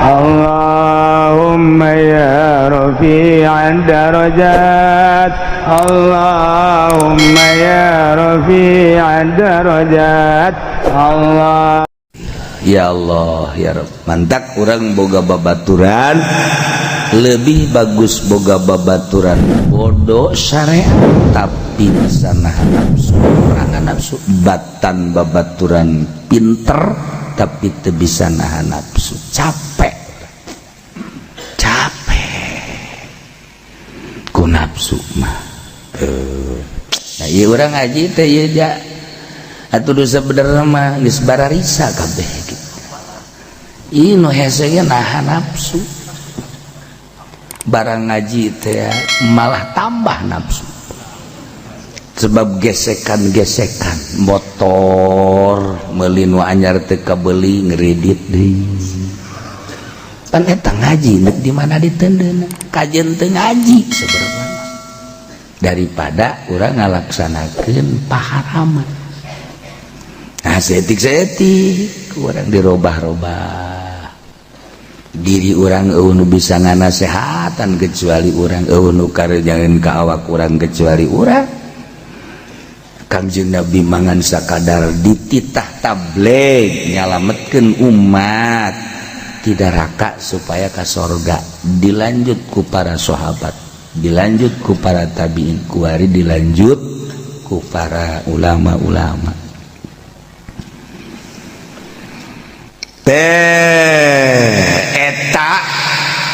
Allahumma ya rafi'ad darajat, Allahumma ya rafi'ad darajat, Allah. Ya Allah ya Rabb, mantak urang boga babaturan, lebih bagus boga babaturan bodoh syariat tapi bisa nahan nafsu, kurangan nafsu, batan babaturan pinter tapi teu bisa nahan nafsu, capek capek ku nafsu mah. Nah, ieu urang ngaji teh ieu ja atuh dosa bener mah geus bararisa kabeh gitu. Ieu nu hese ge nahan nafsu. Barang ngaji teh malah tambah nafsu. Sebab gesekan-gesekan motor meuli nu anyar teu kabeuli ngredit deui. Pan eta ngaji nek di mana ditendeuna, kajeun teu ngaji sebenarnya. Daripada urang ngalaksanakeun paharaman. Nah, seetik-seetik urang dirobah-robah diri urang, eueuh nu bisa nganasehatan kecuali urang, eueuh nu karejangan ka awak urang kecuali urang. Kangjeng Nabi mangan sakadar dititah tabligh nyalametkeun umat tidak raka supaya ka sorga, dilanjut ku para sahabat, dilanjut ku para tabiin, kuari dilanjut ku para ulama-ulama. Eta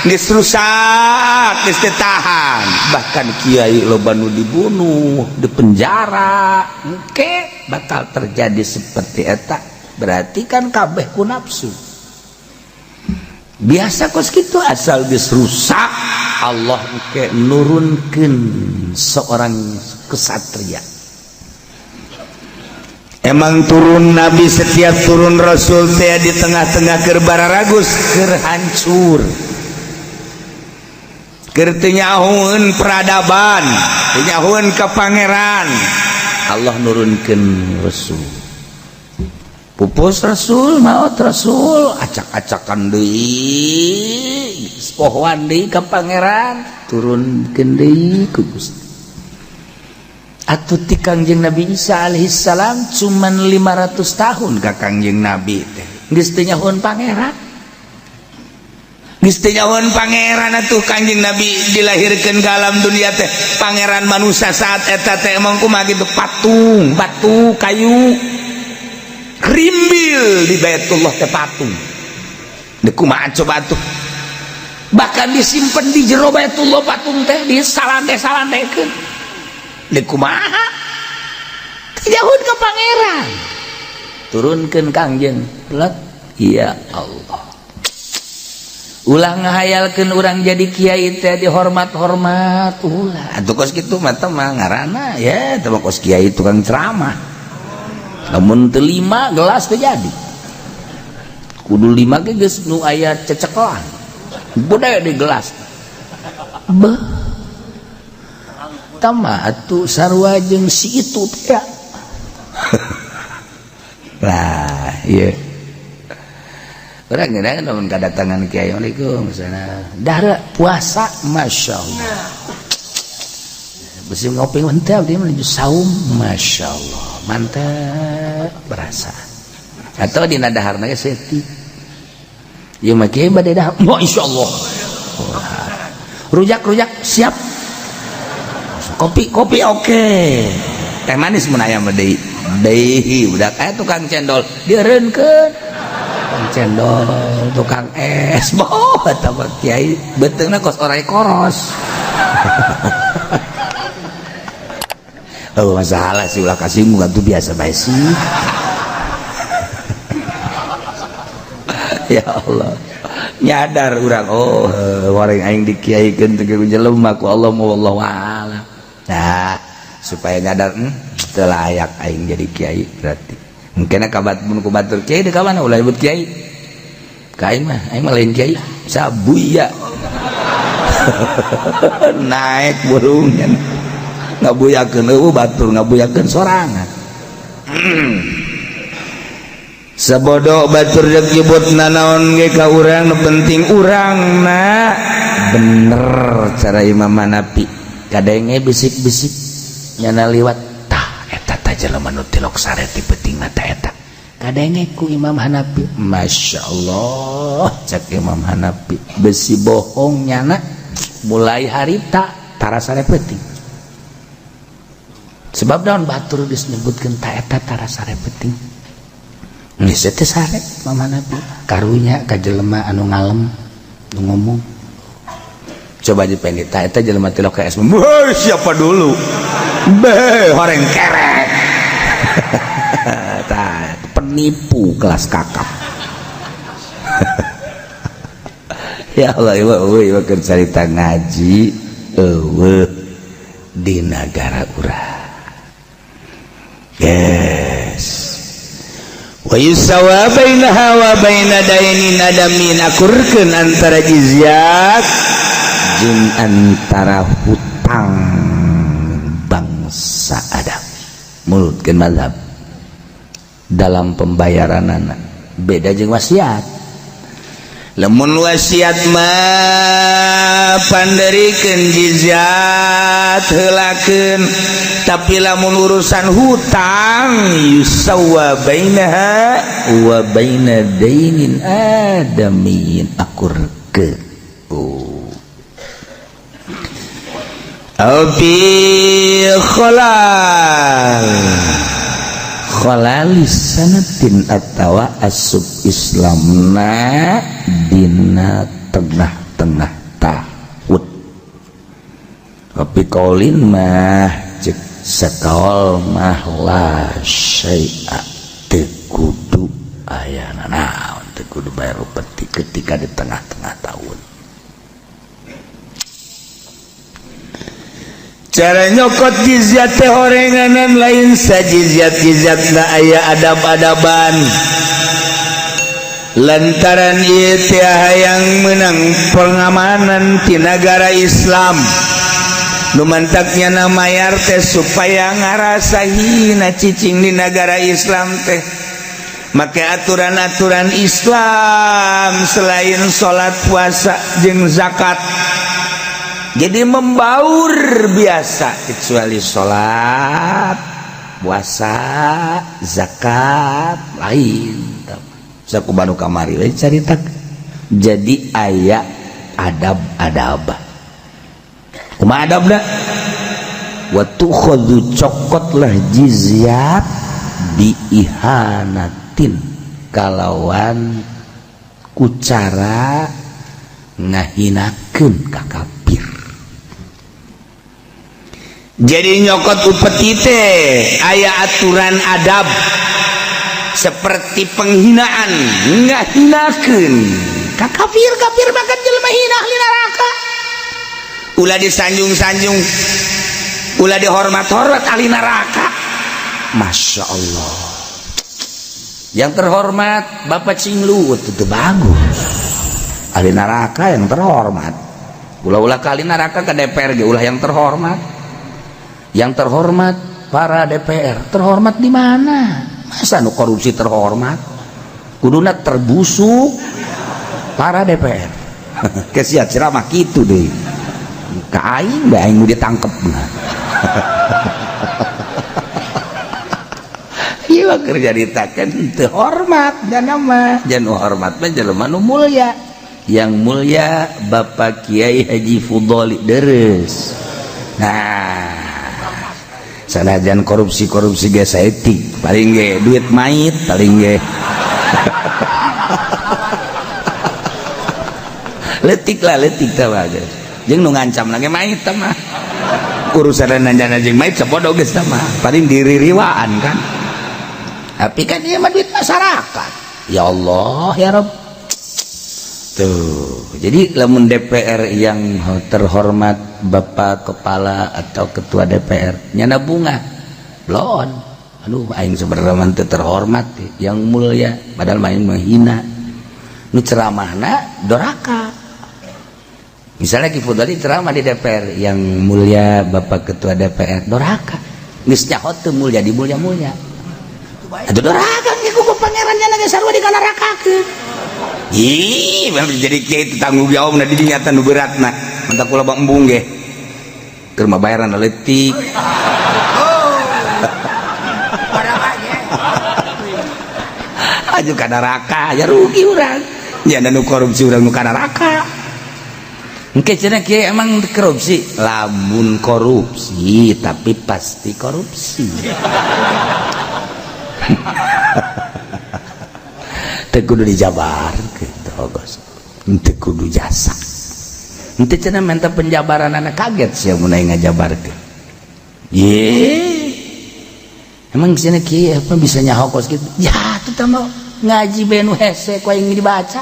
geus rusak, geus teu tahan, bahkan kiai loba nu dibunuh, dipenjara. Engke bakal terjadi seperti eta, berarti kan kabeh ku nafsu biasa kos kitu. Asal geus rusak, Allah engke nurunkeun seorang kesatria. Emang turun nabi, setiap turun rasul teh di tengah-tengah keur bararagus, keur hancur, keur teu nyahoeun peradaban, teu nyahoeun ka pangeran. Allah nurunkeun rasul, pupus rasul, maot rasul, acak-acakan deui, pohoan deui ka pangeran, turunkeun deui ku Gusti. Atuh ti Kangjeng Nabi Isa alaihissalam cuman 500 tahun ka Kangjeng Nabi teh geus teu nyahoeun pangeran, geus teu nyahoeun pangeran. Atuh Kangjeng Nabi dilahirkeun ka alam dunia teh, pangeran manusia saat eta teh emang kumaha gitu, patung batu kayu rimbil di Baitullah teh, patung. Deuk kumaha coba atuh? Bahkan disimpen di jero Baitullah patung teh, di salande-salandekeun. Deuk kumaha? Teu nyahoeun ka pangeran, turunkeun Kangjeng plet. Ya Allah, ulah ngahayalkeun urang jadi kiai teh dihormat-hormat, ulah atuh kos kitu mah. Teh mah ngaranna ya teh mah kos kiai tukang ceramah. Lamun teu lima gelas teu jadi, kudu lima ge geus nu aya cecekelan budaya di gelas. Beuh, tama atuh sarua jeung si itu teh. Lah ieu urang geuna lamun kadatangan kiai, "Waalaikumsalam, dahar puasa?" "Masya Allah." Besi ngopi, "Mantap." Dia menuju saum, "Masya Allah, mantap." Berasa atau dina daharna ge setik ieu mah, "Kiai bade dahar?" "Oh, insyaallah." Rujak rujak siap, kopi kopi oke, teh manis mun aya mah deui deui. Udah kayak tukang cendol dieureunkeun, tukang cendol, tukang es. Boh, eta mah kiai beuteungna kos orai koros. Oh, masalah sih, ulah kasinggung atuh, biasa bae sih. Ya Allah, nyadar urang, oh, wareng aing dikiaikeun teh jelema ku Allah, wallahu a'lam. Nah, supaya nyadar, teu layak aing jadi kiai, berarti mungkin kabat mun ku batur kiai di ka mana, ulah nyebut kiai ka aing mah, aing mah lain kiai sabuya. Naik burungnya ngabuyakeun, eueuh batur ngabuyakeun sorangan. Sabodo batur rek nyebut nanaon ge ka urang, nu penting urangna bener. Cara Imam Hanafi kadenge bisik-bisik nyana liwat, tah eta tah jelema nu tilok sare ti peuting mata eta. Kadenge ku Imam Hanafi, Masya Allah, cek Imam Hanafi, besi bohong nyana mulai harita tara sare peuting. Sebab daun batur geus nyebutkeun ta eta tara sare peuting. Geus teh sare Imam Hanafi, karunya ka jelema anu ngalem nu ngomong. Coba dipendi ta eta jelema tilok ka siapa dulu be horeng kerek. Tah, penipu kelas kakap. Ya Allah, ieu ieu keur carita ngaji eueuh di nagara urang. Yes, wa yusawa bainaha wa baina dainin adamin, akurkeun antara jizyah jeung antara hutang bangsa Adam. Mulutkeun mazhab dalam pembayaranana beda jeung wasiat. Lamun wasiat mah panderikeun jizyat heulakeun, tapi lamun urusan hutang yusawa bainaha wa baina dainin adamin, akurkeun. Oh, au bi khalal khalalis sanatin atawa asup Islamna dina tengah-tengah tahun. Tapi kaulin mah cek sakaol mah la syai'a, teu kudu aya naon, teu kudu bayar upeti ketika di tengah-tengah tahun. Cara nyokot jizyat teh horenganan lain sajizyat jizyat na aya adab-adaban, lantaran ieu teh hayang menang pengamanan ti nagara Islam. Nu mantaknya na mayar teh supaya ngarasa hina cicing di nagara Islam teh make aturan-aturan Islam selain salat, puasa jeung zakat. Jadi membaur biasa kecuali salat, puasa, zakat lain. Saku banu kamari we carita. Jadi aya adab-adab. Kumaha adabna? Wa tukhadhu, cokotlah jizyat bi ihanatin kalawan kucara ngahinakeun ka kafir. Jadi nyokot upeti teh aya aturan adab seperti penghinaan, ngahinakeun ka kafir. Kafir makan jelema hina, ahli neraka. Ulah disanjung-sanjung, ulah dihormat-hormat, ahli neraka. Masya Allah, yang terhormat Bapak Cinglu itu bagus, ahli neraka yang terhormat. Ulah-ulah kali neraka ke DPR ge ulah yang terhormat. Yang terhormat para DPR, terhormat di mana? Masa nu korupsi terhormat? Kuduna terbusuk para DPR. Kesiat ceramah gitu deh. Ka aing da aing ditangkep. Ieu kerja ditakeun teu hormat dan nama. Jangan hormat mah jelema nu mulia. Yang mulia Bapak Kiai Haji Fudholi Deres. Nah, sanajan korupsi-korupsi ge saeutik, paling ge duit mait paling ge. Leutik lah, leutik tah mah geus. Jeung nu ngancam lagi mait tah mah. Urusan nanjana jeung mait sapodo geus tah mah, paling diririwaan kan. Tapi kan ieu mah duit masyarakat. Ya Allah ya Rabb. Tuh, jadi lamun DPR yang terhormat Bapak Kepala atau Ketua DPR nyana bunga blon, aduh aing sebenarnya mah teu terhormat yang mulia, padahal main menghina. Nu ceramahna doraka. Misalnya Ki Fudhali ceramah di DPR, yang mulia Bapak Ketua DPR, doraka. Geus nyaho teu mulia di mulia-mulia. Atuh doraka ge ku Pangeran nya geus sarua dikanarakakeun. Ih, jadi kiai itu tanggung jawab na di dinya nu beratna. Mantap kula bang embung ge. Keur mah bayaran leutik. Oh. Orang aja. Aju ka neraka ya rugi urang. Ya nu korupsi urang nu ka neraka. Engke cenah kiai emang korupsi? Lamun korupsi tapi pasti korupsi. Teu kudu dijabarkeun terus. Teu kudu jasa. Henteu cenah minta penjabaran anak kaget sia mun aing ngajabarkeun. Ye. Emang cenah kiai apa bisa nyaho kos kitu? Ya atuh tah mah ngaji benu hese ku aing dibaca.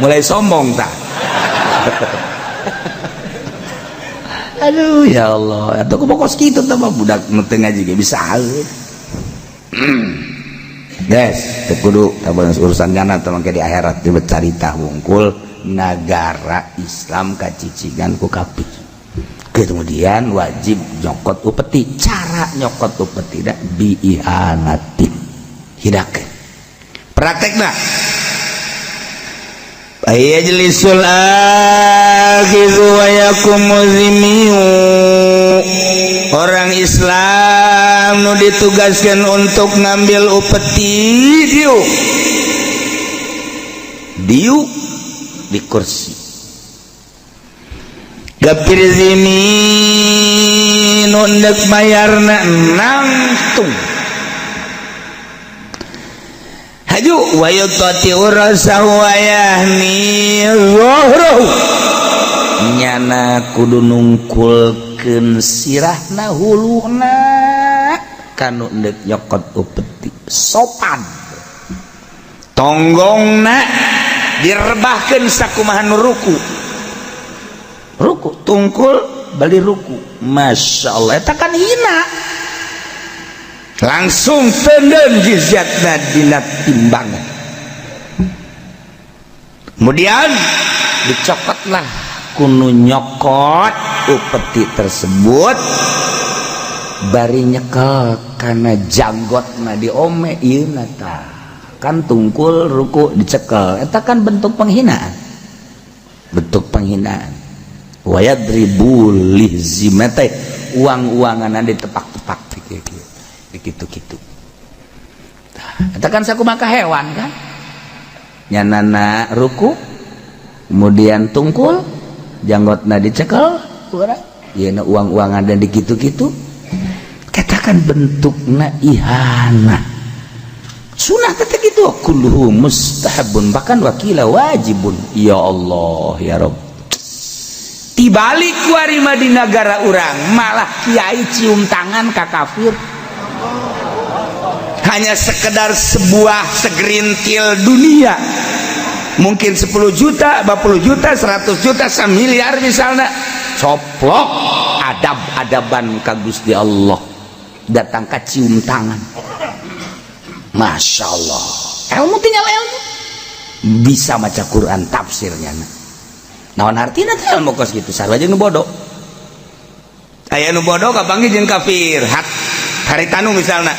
Mulai sombong tah. Aduh ya Allah, atuh kumaha kos kitu tah mah budak nu teu ngaji ge bisa haeut. Des, teu kudu tabang urusan nyana teh mangke di akhirat dicarita wungkul nagara Islam kacicigan ku kafir. Kemudian wajib nyokot upeti. Cara nyokot upeti da biihanati. Hidakeun. Praktekna Ayajlisul akhidhu wa yakumu zimiu. Orang Islam nu ditugaskan untuk ngambil upeti diuk diuk di kursi. Gapir zimi nu endek bayarna nangtung. Haju wa yutati urasahu wa yahni zuhruhu. Nyana kudu nungkulkeun sirahna huluna kanu endek nyokot upeti sopan. Tonggongna direbahkeun sakumaha nu ruku. Ruku tungkul bali ruku. Masya Allah eta kan hina. Langsung tenden jizyatna dina timbangan. Kemudian dicokotlah kunu nyokot upeti tersebut bari nyekel kana janggotna diome ieuna tah. Kan tungkul ruku dicekel eta kan bentuk penghinaan. Bentuk penghinaan. Wa yadribu lihzimate uang-uanganna ditepak-tepak kieu-kieu. Gitu-gitu. Eta kan sakumaha hewan kan? Nyanana ruku kemudian tungkul janggotna dicekel urang yeuna uang-uangan dan dikitu-kitu. Katakan bentukna ihana. Sunah teh kitu kulluhu mustahabun bahkan wakila wajibun. Ya Allah ya Rabb. Tibalik kuari mah di nagara urang malah kiai cium tangan ka kafir. Hanya sekedar sebuah segerintil dunia. Mungkin 10 juta, 20 juta, 100 juta, 1 miliar misalnya. Coplok adab-adaban ka Gusti Allah. Datang ka cium tangan. Masya Allah. Ilmu tinggal ilmu. Bisa maca Quran tafsirnya. Naon artina teh ilmu kos kitu sarua jeung nu bodoh. Aya nu bodoh kapanggih jeung kafir. Hat haritanu misalnya.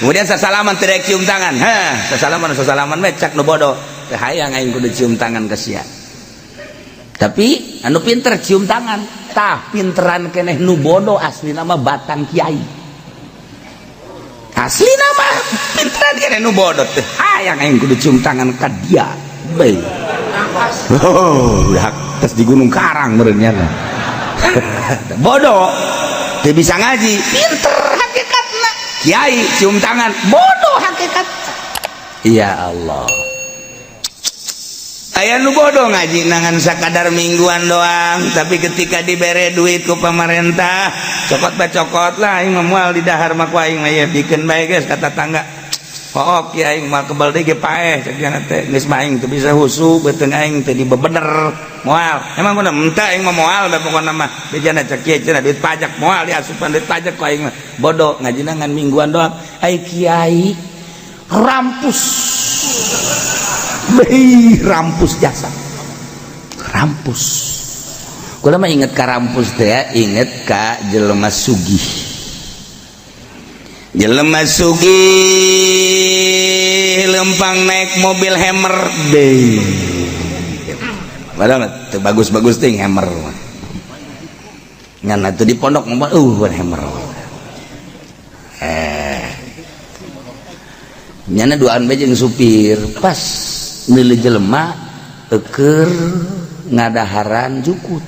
Kemudian sasalaman tidak cium tangan. Hah, sasalaman sasalaman mecak nu bodoh. Teu hayang aing kudu cium tangan ka sia. Tapi anu pinter cium tangan. Tah pinteran keneh nu bodoh asli nama batang kiai. Asli nama pinteran keneh nu bodoh teh hayang aing kudu cium tangan ka dia. Bae. Oh, udah tes di Gunung Karang meureun nya. Bodoh teu bisa ngaji, pinter hakikatna. Kiai cium tangan, bodoh hakikat. Ya Allah. Aya nu bodoh ngaji nangan sakadar mingguan doang, tapi ketika dibere duit ku pemerintah, cokot ba cokot lah aing mah moal di dahar mah ku aing mah ye bikeun bae geus ka tatangga. Hook ya aing mah kebal deui ge paeh cek nya teh geus mah aing teu bisa husu beuteung aing teu dibebener moal. Emang kudu henteu aing mah moal da pokona mah bejana cek kieu cenah duit pajak moal diasupan duit pajak ku aing mah. Bodoh ngajina ngan mingguan doang. Ai kiai rampus. Beuh rampus jasa. Rampus. Kula mah inget ka rampus teh ya, inget ka jelema sugih. Jelema sugih lempang naik mobil Hammer deh. Padahal teu bagus-bagus ting Hammer mah. Ngan atuh di pondok mah Hammer. Nyana duaan bae jeung supir pas meuli jelema eukeur ngadaharan jukut.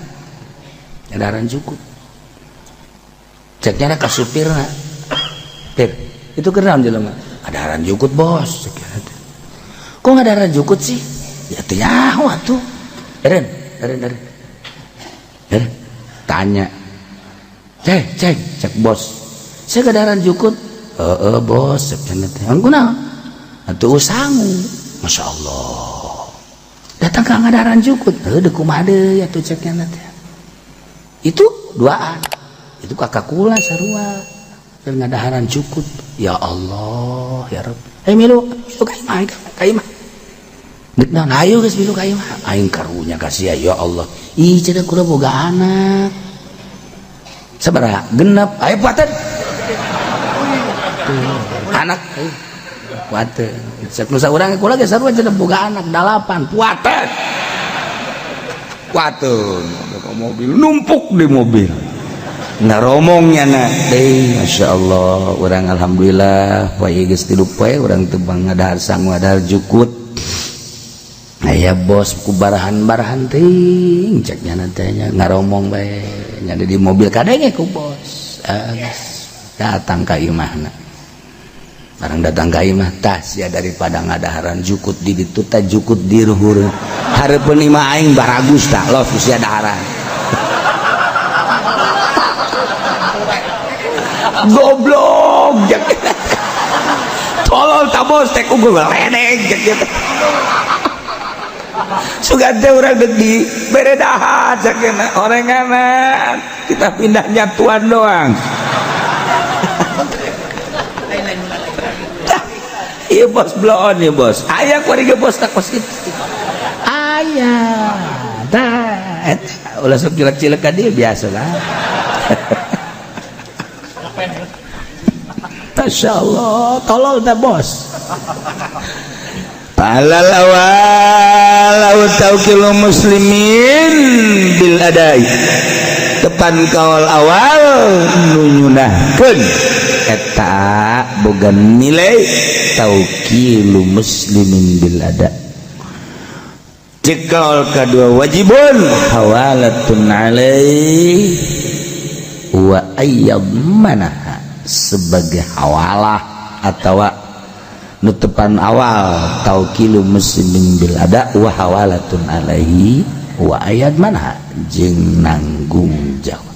Ngadaharan jukut. Cek nyana ka supirna. Pir, itu keur naon jelema? Ngadaharan jukut, Bos. Cek nyana teh. Kok ngadaharan jukut sih? Ya teu nyaho atuh. Eren, eren, eren. Eren, tanya. Cek, cek, cek bos. Saya ngadaharan jukut. Heeh, bos, cek nyana teh. Angku naon? Atuh sangu. Masya Allah. Datang ka ngadaharan jukut. Heuh, deuk kumaha deui atuh cek nyana teh. Itu duaan. Itu kakak kula sarua. Dan ngadaharan jukut. Ya Allah, ya Rabb. Eh milu, milu ka imah, ka imah. Dek naon? Ayo geus milu ka imah. Aing karunya kasih ya Allah. Ih, cenah kula boga anak. Sabaraha? Genep. Ayo puateun. Anak ayo. Puateun. Cek nu saurang kula ge sarua cenah boga anak 8. Puateun. Puateun. Mobil numpuk di mobil. Ngaromongnya na deh, Masya Allah, orang alhamdulillah poe geus tilu poe urang teu ngadahar sangu, ngadahar jukut. Aya bos ku barahan-barahan ting cek nyana teh nya ngaromong bae nya di mobil kadenge ku bos. Geus datang ka imahna. Barang datang ka imah tas ya daripada ngadaharan jukut di ditu teh jukut di luhur. Hareupeun imah aing baragus tah los sia daharan. Goblok jak tolol ta bos teh ku ledeng jak gitu. Sugan teh urang deuk di bere dahar cek orenganan kita pindah nyatuan doang. Iya bos bloon ya bos. Aya kuari ge bos tak kos kitu. Aya. Tah eta ulah sok cilek-cilek ka dieu biasa lah. Masya Allah, tolol dah bos. Palal awal au taukilu muslimin bil adai. Tepan kaul awal nu nyunahkeun eta boga nilai taukilu muslimin bil ada. Cek kaul kadua wajibun hawalatun alaih wa ayyadmanaha sebagai hawalah atau nutupan awal taukilu muslimin bil ada wa hawalatun alaihi wa ayat mana jeung nanggung jawab.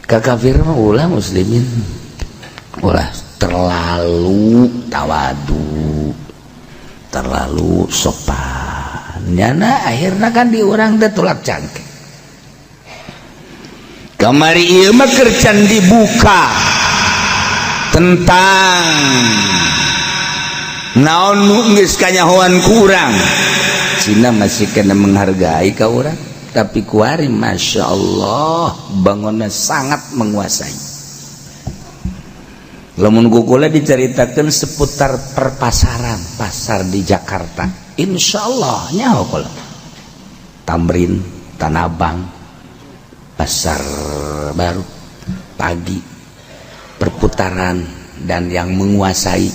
Ka kafir mah ulah muslimin ulah terlalu tawadu, terlalu sopan. Nyana akhirna kan di urang teh tulak cangkeng. Kamari ieu mah keur can dibuka tentang naon nu geus kanyahoan ku urang. Cina masih kena menghargai ka urang, tapi kuari Masya Allah bangunnya sangat menguasai. Lamun kukula diceritakan seputar perpasaran pasar di Jakarta, insya Allah nyaho kula. Tamrin, Tanah Abang, pasar baru, pagi, perputaran dan yang menguasai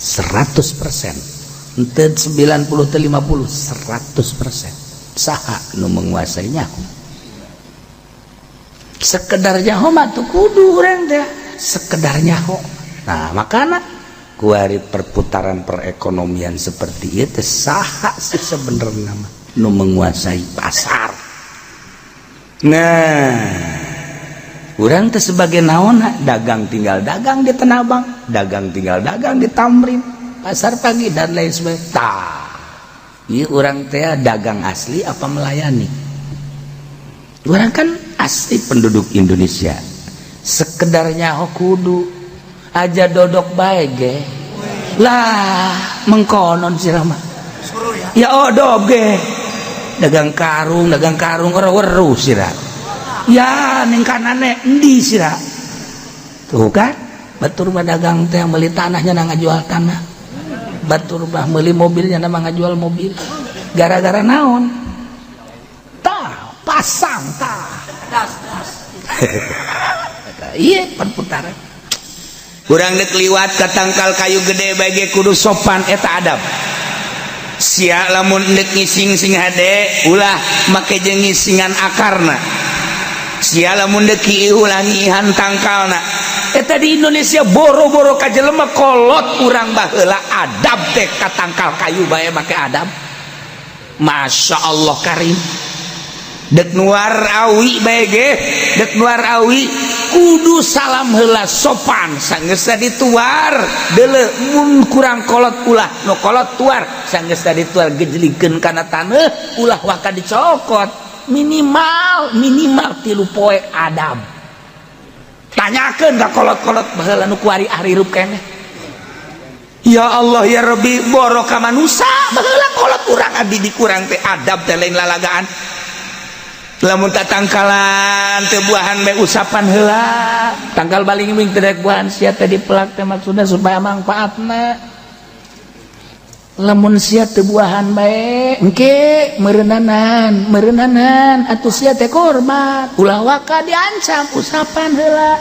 100%, ente 90 50 100% saha nu menguasainya. Sekedar nyaho mah tuh kudu urang teh sekedar nyaho. Nah makana kuari perputaran perekonomian seperti itu saha sih sebenarnya mah nu menguasai pasar. Nah urang teh sebagai naon, dagang tinggal dagang di Tanah Abang, dagang tinggal dagang di Tamrin, pasar pagi dan lain sebagainya. Tah ieu urang teh dagang asli apa melayani? Urang kan asli penduduk Indonesia, sekedar nyaho kudu aja dodok bae ge lah mengkonon sirah mah ya odog ge dagang karung ora weruh sirah ya ning kanane endi sirah tuh kan. Batur mah dagang teh meuli tanahnya na ngajual tanah, batur mah meuli mobilnya na ngajual mobil. Gara-gara naon? Tah pasang tah das das. Iya, perputaran. Kurang dek liwat ke tangkal kayu gede bagi kudu sopan, eta adab. Sia lamun dek ngising sing hade, ulah make jeung ngisingan akarna. Sia lamun dek ulah ngihan tangkalna. Eta di Indonesia boro-boro ka jelema, kolot urang baheula adab teh ka tangkal kayu bae make adab. Masya Allah karim. Dek nuar awi bae ge, dek nuar awi kudu salam heula sopan, sanggeus dituar deuleu. Mun kurang kolot ulah, nu kolot tuar. Sanggeus dituar, gejlikeun kana taneuh, ulah waka dicokot. Minimal minimal 3 poe adab. Tanyakeun ka kolot-kolot baheula nu kuari hirup keneh. Ya Allah ya Rabbi, boro ka manusa, baheula kolot urang abdi di kurang teh adab teh lain lalagaan. Lamun tatangkalan teu buahan bae, usapan heula. Tangkal balingbing teu daek buahan, sia teh dipelak teh maksudna supaya mangfaatna. Lamun sia teu buahan bae, engke meureunnanan meureunnanan atuh sia teh korban. Ulah waka diancam, usapan heula.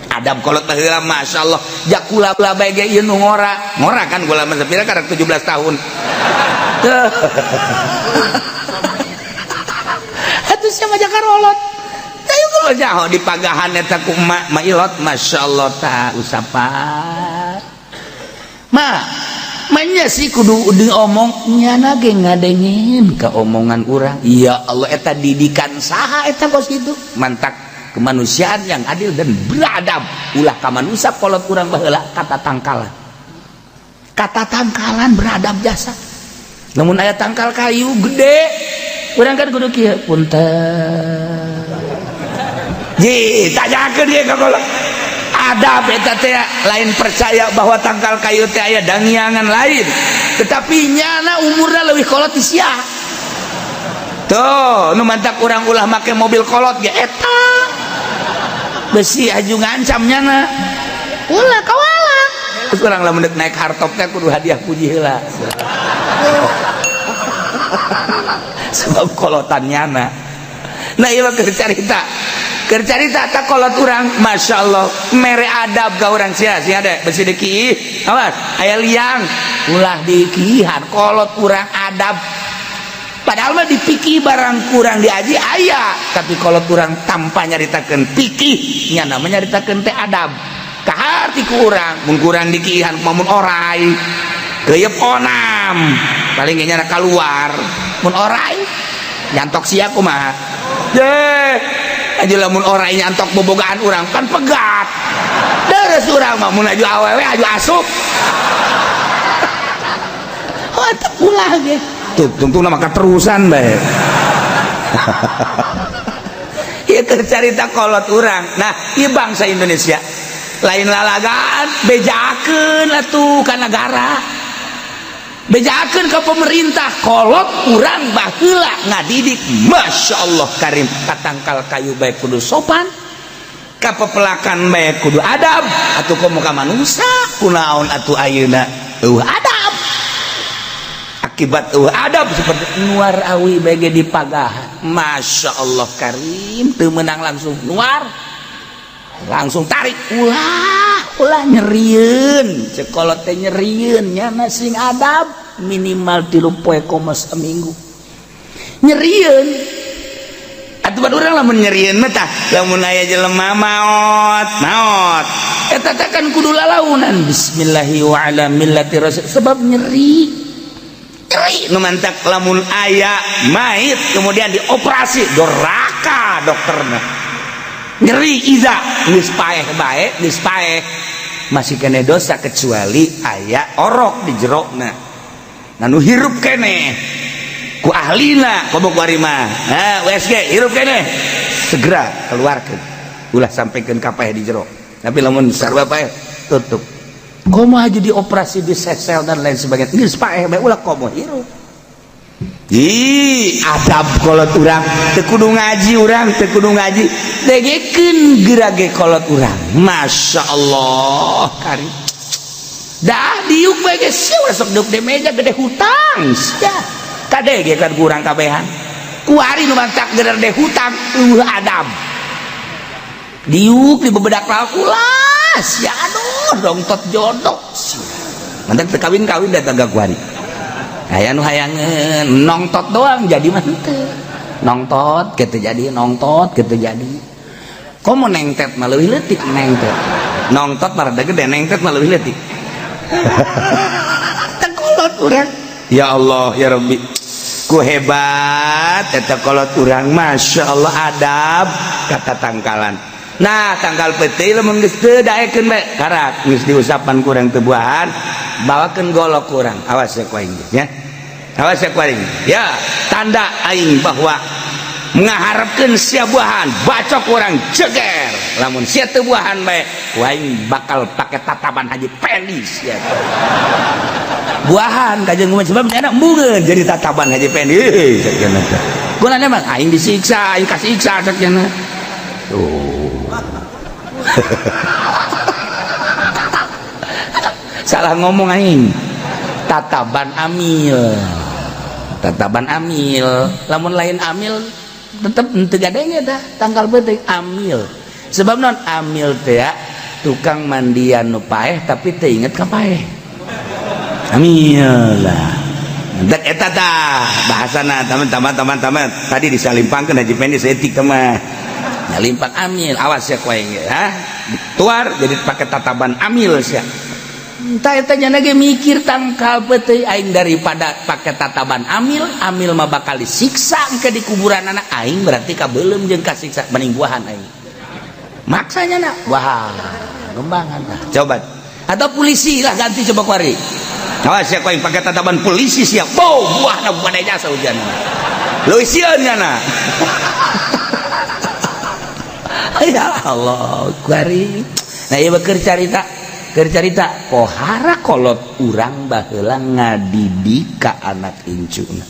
Adab kolot baheula, Masya Allah. Jakula bae ge ieu nu ngora ngora kan gula mah sapira karek 17 tahun. Tuh. Atuh sia mah jakarolot. Ayo kalau nyaho di pagahan eta ku emak ma ilot, Masya Allah, ta usapan. Ma manya sih kudu diomong, nyana ge ngadengin ke omongan urang. Ya Allah, eta didikan saha eta kos kitu? Mantak kemanusiaan yang adil dan beradab. Ulah ka manusia, kolot urang baheula kata tangkalan, kata tangkalan beradab jasa. Namun aya tangkal kayu gede, urang kan kudu kieu, punten ji, tanyakeun ieu ka kolot. Adab eta teh lain percaya bahwa tangkal kayu teh aya dangyangan lain, tetapi nyana umurna leuwih kolot ti sia. Tuh nu mantak urang ulah make mobil kolot ge eta besi aju ngancam nyana, ulah kawala. Terus urang lamun deuk naik hartop teh kudu hadiah puji heula sebab kolotan nyana. Nah, ieu mah keur carita, keur carita tak kolot urang, Masya Allah, mere adab ka urang. Sia sia deh besi deki, awas aya liang, ulah dikihan. Kolot urang adab, padahal mah dipikih barang kurang diaji aya, tapi kolot urang tanpa nyaritakeun pikih, nyana mah nyaritakeun teh adab kaharti ku urang. Mun kurang dikihan, mun orai geuyeub onam paling ge nyana keluar. Mun orai nyantok sia kumaha? Deh aja lamun orai nyantok bobogaan urang kan pegat deres urang mah. Mun aju awewe aju asup. Oh, teu ulah ge tuh tungtung maka terusan bae. Ieu keur carita kolot urang. Nah, ieu bangsa Indonesia lain lalagaan. Bejakeun atuh ka negara, bejakeun ke pemerintah. Kolot urang baheula ngadidik, Masya Allah karim, katangkal kayu bae kudu sopan, ka pepelakan bae kudu adab. Atuh komo ka manusa, kunaon atuh ayeuna eueuh adab? Akibat eueuh adab seperti nuar awi bae ge dipagahan, Masya Allah karim, teu meunang langsung nuar, langsung tarik. Ulah ulah nyerieun, cek kolot teh nyerieun. Nyana sing adab minimal 3 poe komo seminggu nyerieun. Atuh bad urang lamun nyerieun mah tah lamun aya jelema maot maot eta teh kan kudu lalaunan bismillahi wa ala millati rasul, sebab nyeri nyeri. Nu mantak lamun aya mait kemudian dioperasi, doraka dokterna, nyeri iza geus paeh bae, geus paeh masih kene dosa, kecuali aya orok di jerokna. Nah, nu hirup kene ku ahlina komo kuari mah. Nah, USG hirup kene, segera keluarkan, ulah sampaikan ka paeh di jero. Tapi lamun sarua paeh, tutup. Komo aja dioperasi, di sesel dan lain sebagainya, geus paeh bae ulah komo hirup. Ih, adab kolot urang teu kudu ngaji, urang teu kudu ngaji, dengekeun geura ge kolot urang. Masya Allah, kari dah diuk bae geus sia sok diuk di meja gede hutang sia kadege kan kurang kabehan. Kuari nu mantak gede hutang eueuh adab, diuk di bebedak ulas ya, aduh, dongtot jodoh mantak teu kawin-kawin datang ka kuari. Aya nu hayangeun nongtot doang, jadi mah henteu nongtot gitu, jadi nongtot gitu. Jadi komo nengtet mah leuwih leutik, nengtet nongtot mah rada gede, nengtet mah leuwih leutik. Teh kolot urang, ya Allah ya Rabbi, ku hebat eta kolot urang. Masya Allah, adab kata tangkalan. Nah, tangkal peuteuy lamun geus teu daekeun bae, karak geus diusapan kurang teu buahan, bawakeun golok kurang. Awas ya ku aing ya, awas ya ku aing ya, tanda aing bahwa ngaharepkeun sia buahan, bacok urang jeger. Lamun sia teu buahan bae, ku aing bakal pake tataban Haji Pendi. Sia buahan kajeng sebab nyana embungeun jadi tataban Haji Pendi. Heuh, cek cenah teh. Gunana mah aing disiksa, aing kasiksa, cek cenah. Tuh. Salah ngomong aing, tataban amil, tataban amil. Lamun lain amil tetep henteu gadenge dah tangkal peuting amil. Sebab non amil teh ya, tukang mandian nu paeh tapi teu inget ka paeh, amil lah. Dan eta tah bahasana, teman-teman, teman-teman, tadi disalimpangkeun Haji Pendi saeutik mah nyalimpang amil. Awas ya ku aing ha, tuar jadi pakai tataban amil sia. Entah eta nya ge mikir, tangkal peuteuy aing daripada pakai tataban amil, amil mah bakal disiksa engke di kuburan anak aing, berarti kabeuleum jeung kasiksa, mending buahan aing. Maksanya nak wah gembangan tah. Coba atau polisi lah, ganti coba kuari. Awas ya ku aing pakai tataban polisi siap. Bow buahna pada jasa hujan leuwih sieun nyana. Ya Allah, kuari. Nah, ieu keur carita, keur carita pohara kolot urang baheula ngadidik ka anak incuna.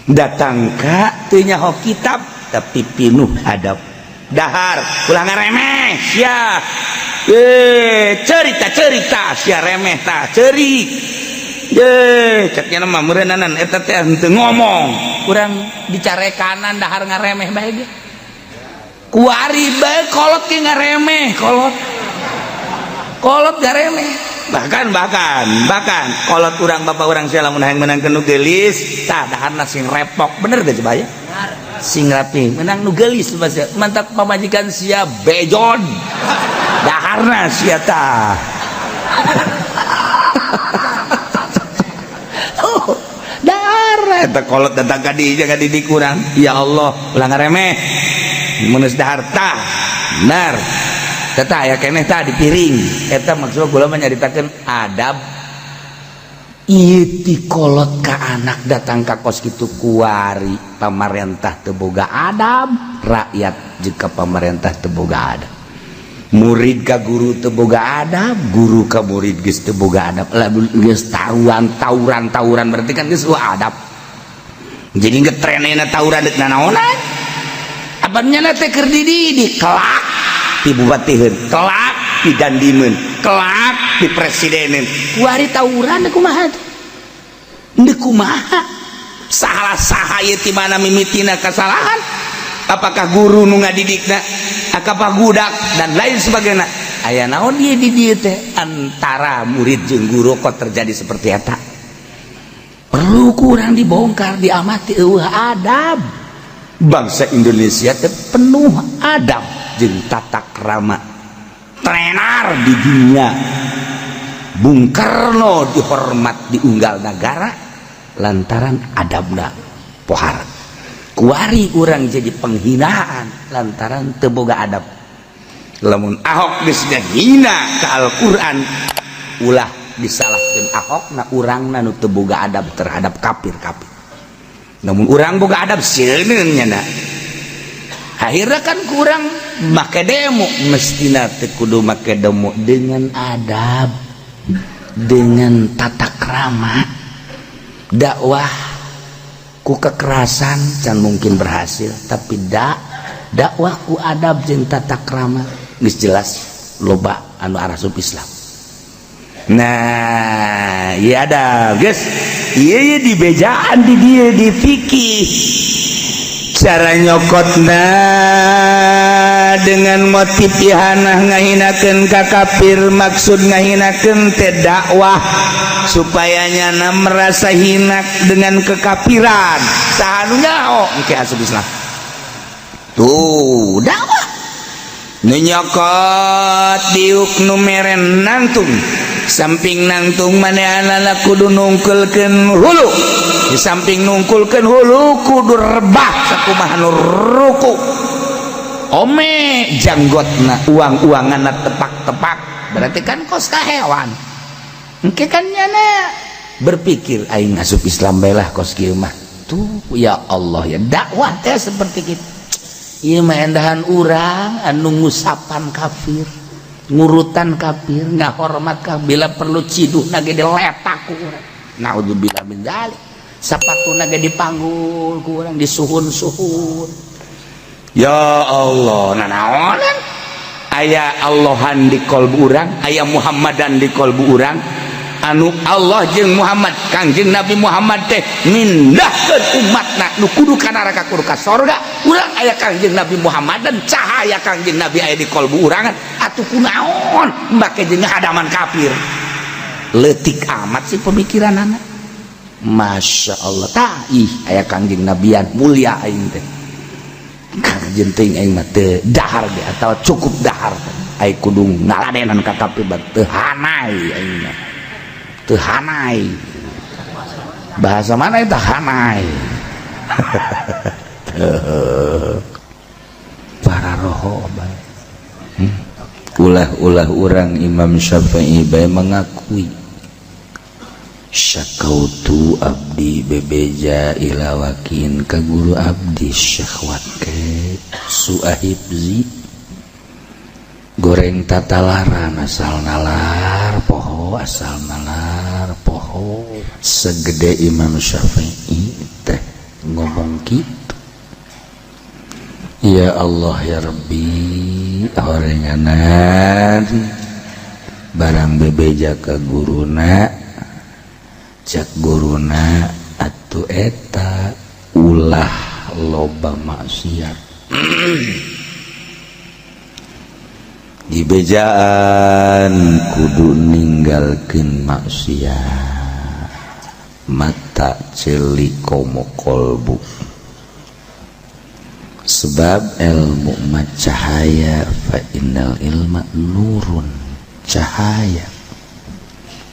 Datang ka teu nyaho kitab tapi pinuh adab. Dahar ulah ngaremeh sia. Cerita-cerita sia remeh tah ceurik. Ye, cek nya mah meureunnanan eta teh henteu ngomong. Urang dicarekanan dahar ngaremeh bae ge. Kuari bae kolot ge ngaremeh, kolot. Kolot garemeh. Bahkan bahkan bahkan kolot urang, bapak urang sia, lamun hayang meunangkeun nu geulis tah daharna sing repok, bener teh coba ya? Sing rapi menang nu geulis sia, mantap pamajikan sia bejon daharna sia tah. Oh, dahar eta kolot datang ka dieu ka didik urang. Ya Allah, ulah ngaremeh mun geus dahar tah bener. Eta aya keneh tah di piring eta. Maksud kula mah nyaritakeun adab ieu ti kolot ka anak datang ka kos kitu. Kuari pamarentah teu boga adab, rakyat jika pamarentah teu boga adab, murid ka guru teu boga adab, guru ka murid geus teu boga adab. Lah, geus tauran tauran tauran berarti kan geus eueuh adab. Jadi ngetrenena tauran deuk nanaonan? Apa nya teh keur dididik kelak di bupatiheun, kelak di dandimeun, kelak di presideneun. Kuari tawuran deuk kumaha tuh? Deuk kumaha? Salah saha ieu, ti mana mimitina kesalahan? Apakah guru nu ngadidikna, apakah budak dan lain sebagainya? Aya naon ieu di dieu teh antara murid jeung guru kok terjadi seperti eta? Perlu kurang dibongkar, diamati, eueuh adab. Bangsa Indonesia teh penuh adab jeung tata krama tenar di dunia. Bung Karno dihormat di unggal negara lantaran adabna pohara. Kuari urang jadi penghinaan lantaran teu boga adab. Lamun Ahok geus ngahina ka Al-Qur'an, ulah disalahkeun Ahok na, urangna nu teu boga adab terhadap kafir-kafir. Namun urang boga adab sieun nya. Akhirnya kan kurang make demo, mestina teu kudu make demo, dengan adab, dengan tata krama dakwah. Ku kekerasan can mungkin berhasil, tapi dakwah ku adab jeung tata krama geus jelas loba anu arasup Islam. Nah, iya ada guys, iya di bejaan di dia di fikih cara nyokotna dengan motif ihanah ngahinakeun ka kafir, maksud ngahinakeun teh dakwah supaya nyana merasa hina dengan kekafiran. Saha nu nyaho engke asup Islam tuh dakwah. Nu nyokot diuk nu mere nangtung, samping nangtung manehanana kudu nungkulkeun hulu, di samping nungkulkeun hulu kudu rebah sakumaha nu ruku, ome janggotna uang-uanganna tepak-tepak, berarti kan kos ka hewan. Engke kan nyana berpikir aing asup Islam bae lah kos kieu mah. Tuh ya Allah ya, dakwah teh seperti kitu. Ieu mah endahan urang anu ngusapan kafir, ngurutan kafir, ngahormat kafir, bila perlu ciduhna ge diletak ku urang, naudzubillah min dzalik, sapatuna ge dipanggul ku urang, disuhun-suhun. Ya Allah, nanaonan aya Allahan di kolbu urang, aya Muhammadan di kolbu urang, anu Allah jeung Muhammad, Kangjeng Nabi Muhammad teh mindahkeun umatna nu kudu ka neraka kudu ka sorga. Urang aya Kangjeng Nabi Muhammad dan cahaya Kangjeng Nabi aya di kolbu urangan, atuh kunaon make jeung hadaman kafir? Leutik amat sih pemikiran anak. Masya Allah, tah ih aya Kangjeng Nabian mulia aing teh. Kangjeng teuing aing mah teu dahar ge atawa cukup dahar aing kudu ngaladenan ka kafir, teu hanai aing mah. Teu hanai, bahasa mana itu hanai? Para roho bae. Ulah-ulah urang Imam Syafi'i bae mengakui syakautu abdi bebeja ila wakin ka guru abdi Syekh Wake suahibzi goreng tatalaran asal nalar poho, asal nalar poho. Segede Imam Syafi'i teh ngomong gitu. Ya Allah ya Rabbi, horenganan barang bebeja ka guruna, cek guruna atuh eta ulah loba maksiat. Dibejaan kudu ninggalkeun maksiat, mata ceuli komo kolbu, sebab ilmu mah cahaya, fa innal ilma nurun, cahaya.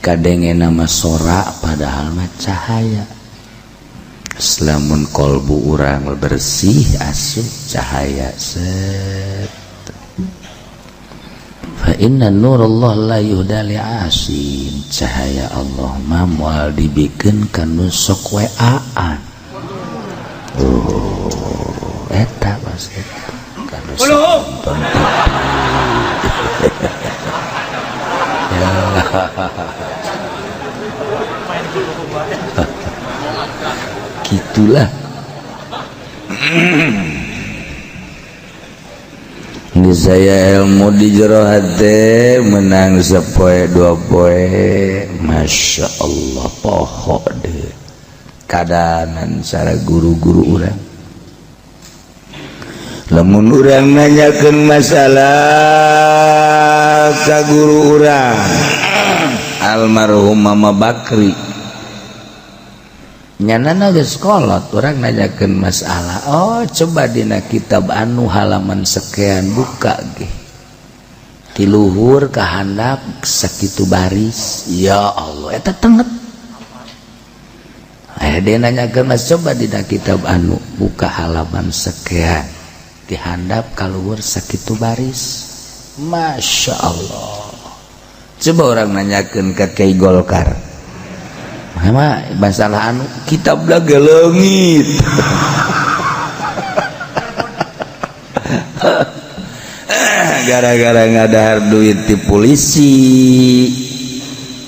Kadenge nama sora padahal mah cahaya. Selamun kolbu urang bersih asup cahaya set. Fa inna nurullah la yuhda li'asin, cahaya Allah mah moal dibikeun ka nu sok weaan. Oh, eta pasti kanu sok nonton TV. Ya. Gitulah. Ini saya ilmu di jero hati menang sepoe dua poe, masya Allah poho deh kadanan cara guru-guru urang. Lamun urang nanyakeun masalah ka guru urang almarhum Mama Bakri, nyana geus kolot, urang nanyakeun masalah, oh coba dina kitab anu halaman sekian buka ge ti luhur ka handap sakitu baris. Ya Allah, eta tenget. Dia nanyakeun mas, coba dina kitab anu buka halaman sekian di handap ka luhur sakitu baris. Masya Allah. Coba orang nanyakeun ka Kiai Golkar mah masalah anu kitab lah geleungit. Gara-gara ngadahar duit di polisi,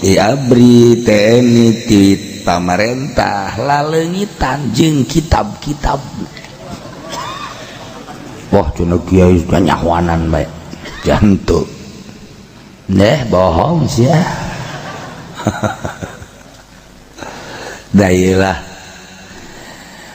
di ABRI, TNI, di Kiai pamarentah laleungitan jeung kitab-kitab. Wah, cenah kiai nyahoanan bae jantu deh, bohong sih ya. Dailah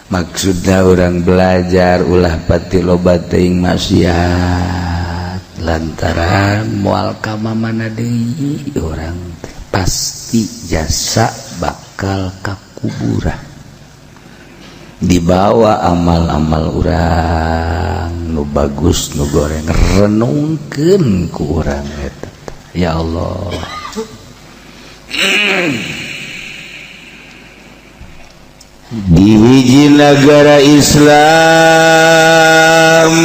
maksudnya orang belajar ulah pati loba teuing maksiat, lantaran moal ka mana deui orang, pasti jasa bakal ka kuburan dibawa amal-amal urang nu bagus, nu goreng. Renungkeun ku urang eta, ya Allah. Di hiji negara Islam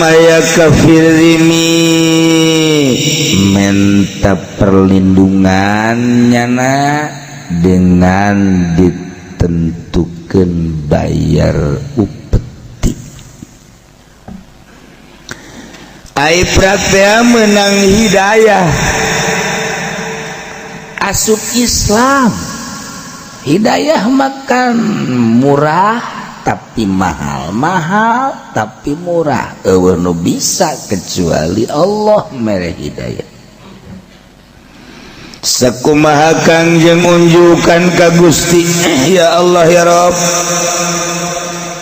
aya kafir zimmi menta perlindungan nyana dengan ditentukan bayar upeti. Ai praktea menang hidayah, asup Islam. Hidayah makan murah tapi mahal, mahal tapi murah. Euweuh nu bisa kecuali Allah mere hidayah. Sakumaha Kangjeng unjukan ka Gusti, ya Allah ya Rob,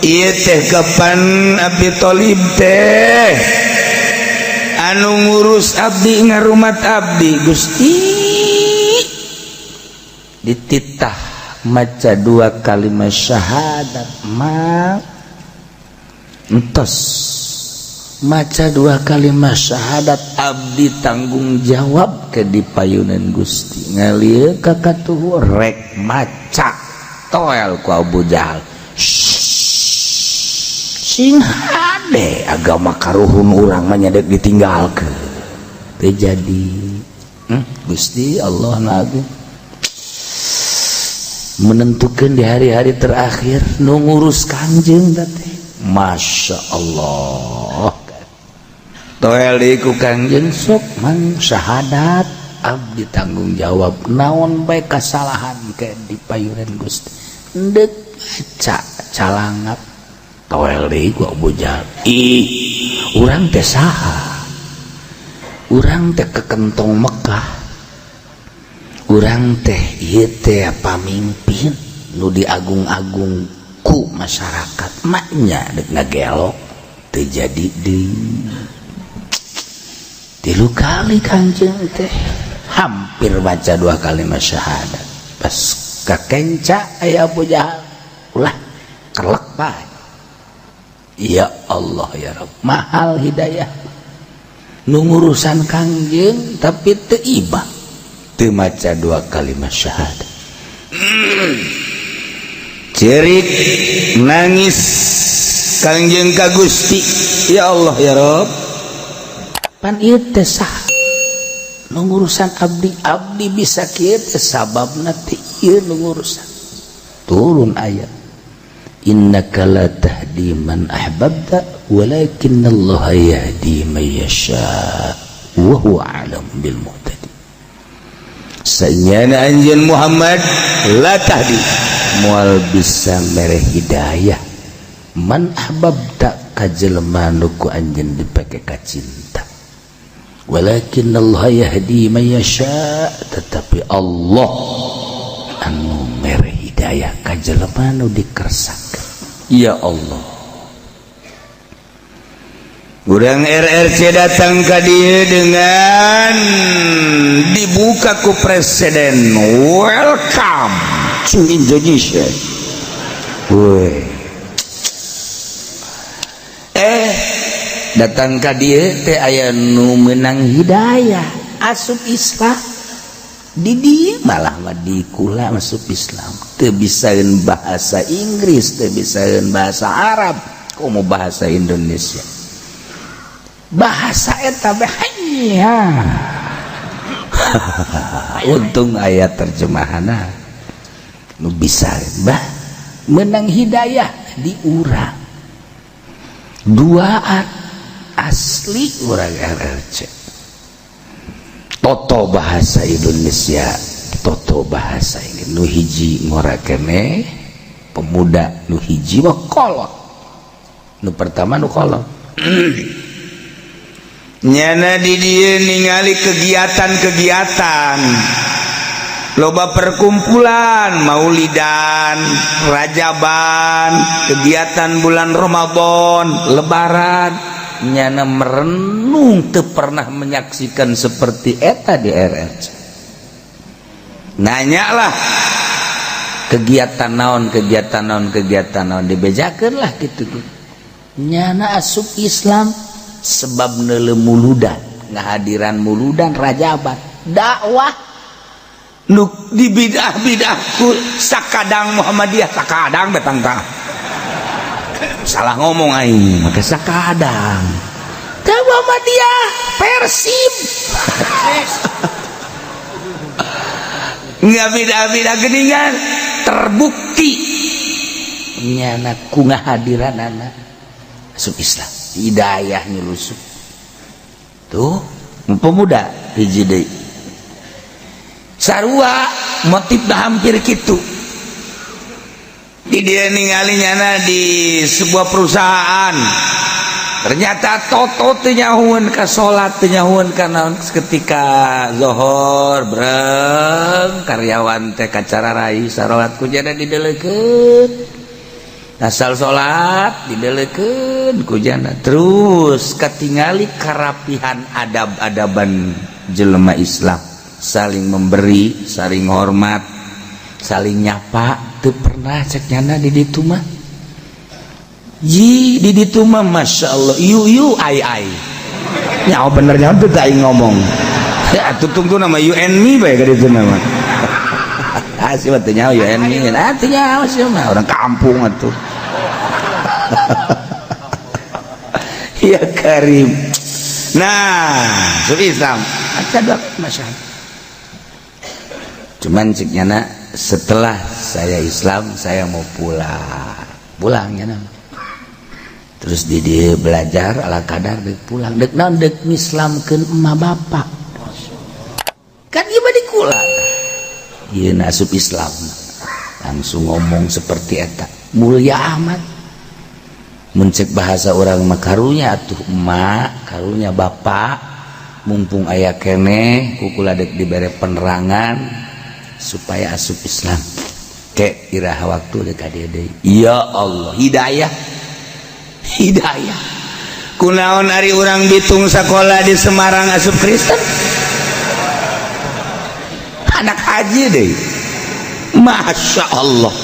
ieu teh kapan Abi Thalib teh anu ngurus abdi, ngarumat abdi. Gusti dititah maca dua kalimat syahadat, ma entos maca dua kalimat syahadat, abdi tanggung jawab ke di payunan Gusti. Ngalir ka katuhu rek maca, toel ku Abu Jahal, "Sing hade, agama karuhun urang mah nyadek ditinggalkeun." Teu jadi. Gusti Allah nu menentukan di hari-hari terakhir nu ngurus Kangjeng teh, Masya Allah. Toel ku Kangjeng, "Sok mang syahadat, abdi tanggung jawab naon bae kasalahan ke di payunan Gusti." Ndek maca, calangap, toel deui ku Abu Jahal, "Ih, urang teh saha? Urang teh kekentong Mekah, urang teh ieu teh pamimpin nu diagung-agung ku masyarakat, maknya dek ngagelok." Teu jadi deui. Tilu kali Kanjeng teh hampir baca dua kalimat syahadat, pas kakenca aya Abu Jahal, ulah kelek bae. Ya Allah ya Rabb, mahal hidayah. Nu ngurusan Kangjeng tapi teu ibah, teu maca dua kalimat syahadat. Cerik nangis Kangjeng ka Gusti, "Ya Allah ya Rabb, pan ieu teh saha nu ngurusan abdi? Abdi bisa kieu teh sababna teh ieu nu ngurusan." Turun ayat, "Innaka la tahdi man ahbabta walakinnallaha yahdi man yasha wa huwa a'lam bil muhtadin." Sanyana anjeun Muhammad la tahdi, moal bisa mere hidayah, man ahbabta, ka jelema nu ku anjeun dipake kacinta, walakin Allah yahdi man yasha, tetapi Allah anu mere hidayah ka jelema nu dikersakeun. Ya Allah, urang RRC datang ka dieu dengan dibuka ku presiden, "Welcome to Indonesia." Woi, datang ka dieu teh aya nu menang hidayah, asup Islam. Di dieu malah mah di kula masuk Islam teu bisaeun bahasa Inggris, teu bisaeun bahasa Arab, komo bahasa Indonesia. Bahasa eta bae hanya untung aya terjemahana nu bisa bah menang hidayah di urang duaan asli urang RRC, toto bahasa Indonesia. Toto bahasa ini nu hiji ngora keneh pemuda, nu hiji mah kolot, nu pertama nu kolot. Nyana di dieu ningali kegiatan-kegiatan, loba perkumpulan maulidan, rajaban, kegiatan bulan Ramadan, Lebaran. Nyana merenung, teu pernah menyaksikan seperti eta di RRC. Nanya lah. Kegiatan naon, kegiatan naon, kegiatan naon, dibejakeun lah gitu. Nyana asup Islam sebab neuleu muludan, ngahadiran muludan, rajaban, dakwah. Nu di bidah bidah ku sakadang Muhammadiyah, sakadang betang tah salah ngomong aing Maka sakadang teh Muhammadiyah Persib nggak bidah bidah geningan terbukti. Nyana ku ngahadiran anak asup Islam, hidayah nyelusup tuh. Pemuda hiji deui sarua motifna hampir gitu. Di dia ningali nyana di sebuah perusahaan, ternyata toto teu nyahueun ka salat, teu nyahueun ka naon. Ketika zohor breng, karyawan teh kacara rai sarolat, ku jana didelekeun, asal salat didelekeun ku jana. Terus katingali karapihan adab-adaban jelema Islam, saling memberi, saling hormat, saling nyapa. Teu pernah cek nyana di ditu mah. Ji, di ditu mah masya Allah, you you, I I. Nyawa bener nyawa tuh aing ngomong. Ya atuh tunggu nama you and me bae ka ditu nama. Ah, sih mah teu nyawa you and me. Ah, teu nyawa sih mah orang kampung atuh. Ya Karim. Nah, su Islam. Aca masyaallah. Cuman cik nyana, setelah saya Islam saya mau pulang. Pulang nyana. Terus di dia belajar ala kadar, dek pulang, dek naon, dek ngislamkeun emak bapak. Kan ieu mah di kula. Ieu asup Islam. Langsung ngomong seperti eta. Mulia amat. Mun cek bahasa orang mah, karunya atuh emak, karunya bapak, mumpung aya keneh ku kula dek dibere penerangan supaya asup Islam. Kek iraha waktu dek ka dieu deui. Ya Allah, hidayah. Hidayah. Kunaon ari urang Bitung sekolah di Semarang asup Kristen? Anak haji deh. Masya Allah.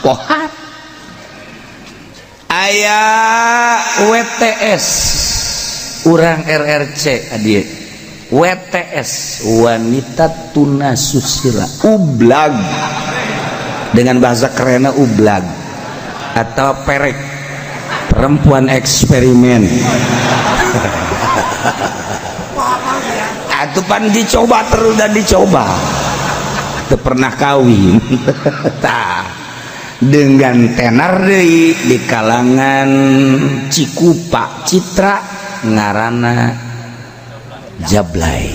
Pohar. Aya WTS urang RRC adie. WTS, wanita tuna susila, ublag, dengan bahasa kerennya ublag atau perek, perempuan eksperimen. Atupan dicoba terus dan dicoba, teu pernah kawin. Tah, dengan tenar deui di kalangan Cikupa Citra, ngaranna Jablay.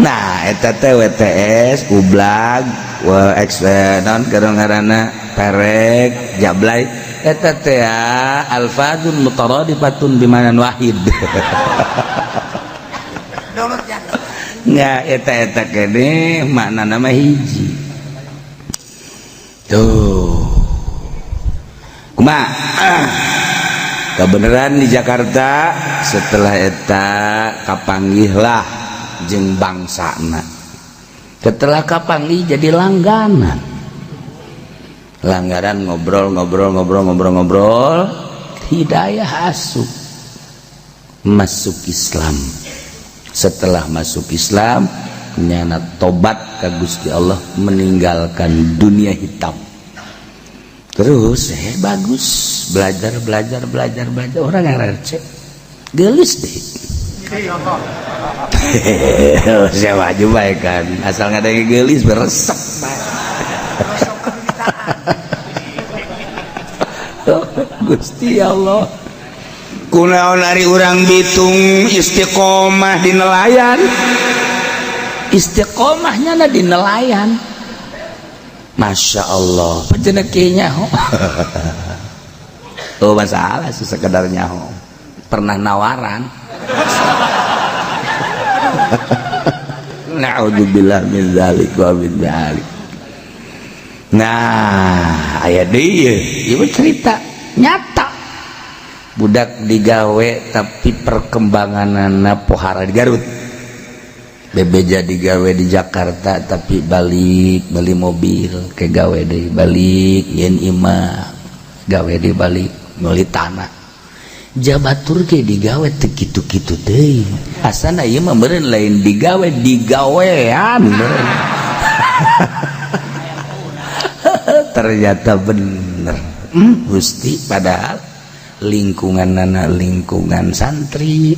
Nah, eta teh WTS, ublag, wa ex non ngaranna perek, jablay, eta teh alfadun mutaradifatun bimanan wahid. Nggak, eta eta kene makna nama hiji tuh. Kumaha kebenaran di Jakarta setelah eta kapanggihlah jeung bangsana. Setelah kapanggih jadi langganan, langganan ngobrol ngobrol ngobrol ngobrol ngobrol, hidayah asup, masuk Islam. Setelah masuk Islam nyana tobat ka Gusti Allah, meninggalkan dunia hitam. Terus bagus belajar belajar belajar belajar, orang yang RC gelis deh. Saya maju baik kan, asal nggak ada yang gelis beresep. Gusti Allah, kunaon ari urang Bitung istiqomah di nelayan. Istiqomahnya na di nelayan. Masya Allah, pancen kieu nyaho. Oh, masalah sih sekedar nyaho. Pernah nawaran. Na'udzubillah min dzalik wa min dzalik. Nah, aya deui ieu cerita nyata. Budak digawe tapi perkembanganana pohara di Garut. Bebeja digawe di Jakarta tapi balik beli mobil ke gawe deui, balik yen imah gawe deui, balik meuli tanah. Jabatur ge digawe teu kitu-kitu deui. Asana ieu mah meureun lain digawe, digawean meureun. Ternyata bener. Gusti, padahal lingkungan anak lingkungan santri,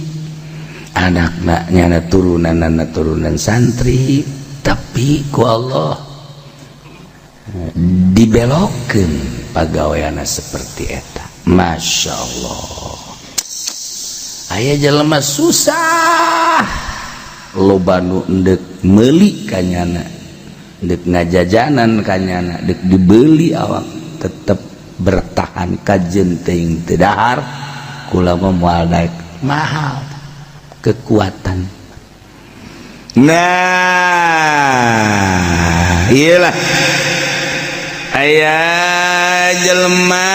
anakna nyana turunan anak turunan santri, tapi ku Allah dibelokkeun pagaweanna seperti eta. Masya Allah, aya jelema susah loba nu endek meuli kanyana, endek ngajajanan kanyana, endek dibeli awak tetep bertahan kajen teuing teu dahar. Kula mah moal daek mahal kekuatan. Nah, iyalah aya jelema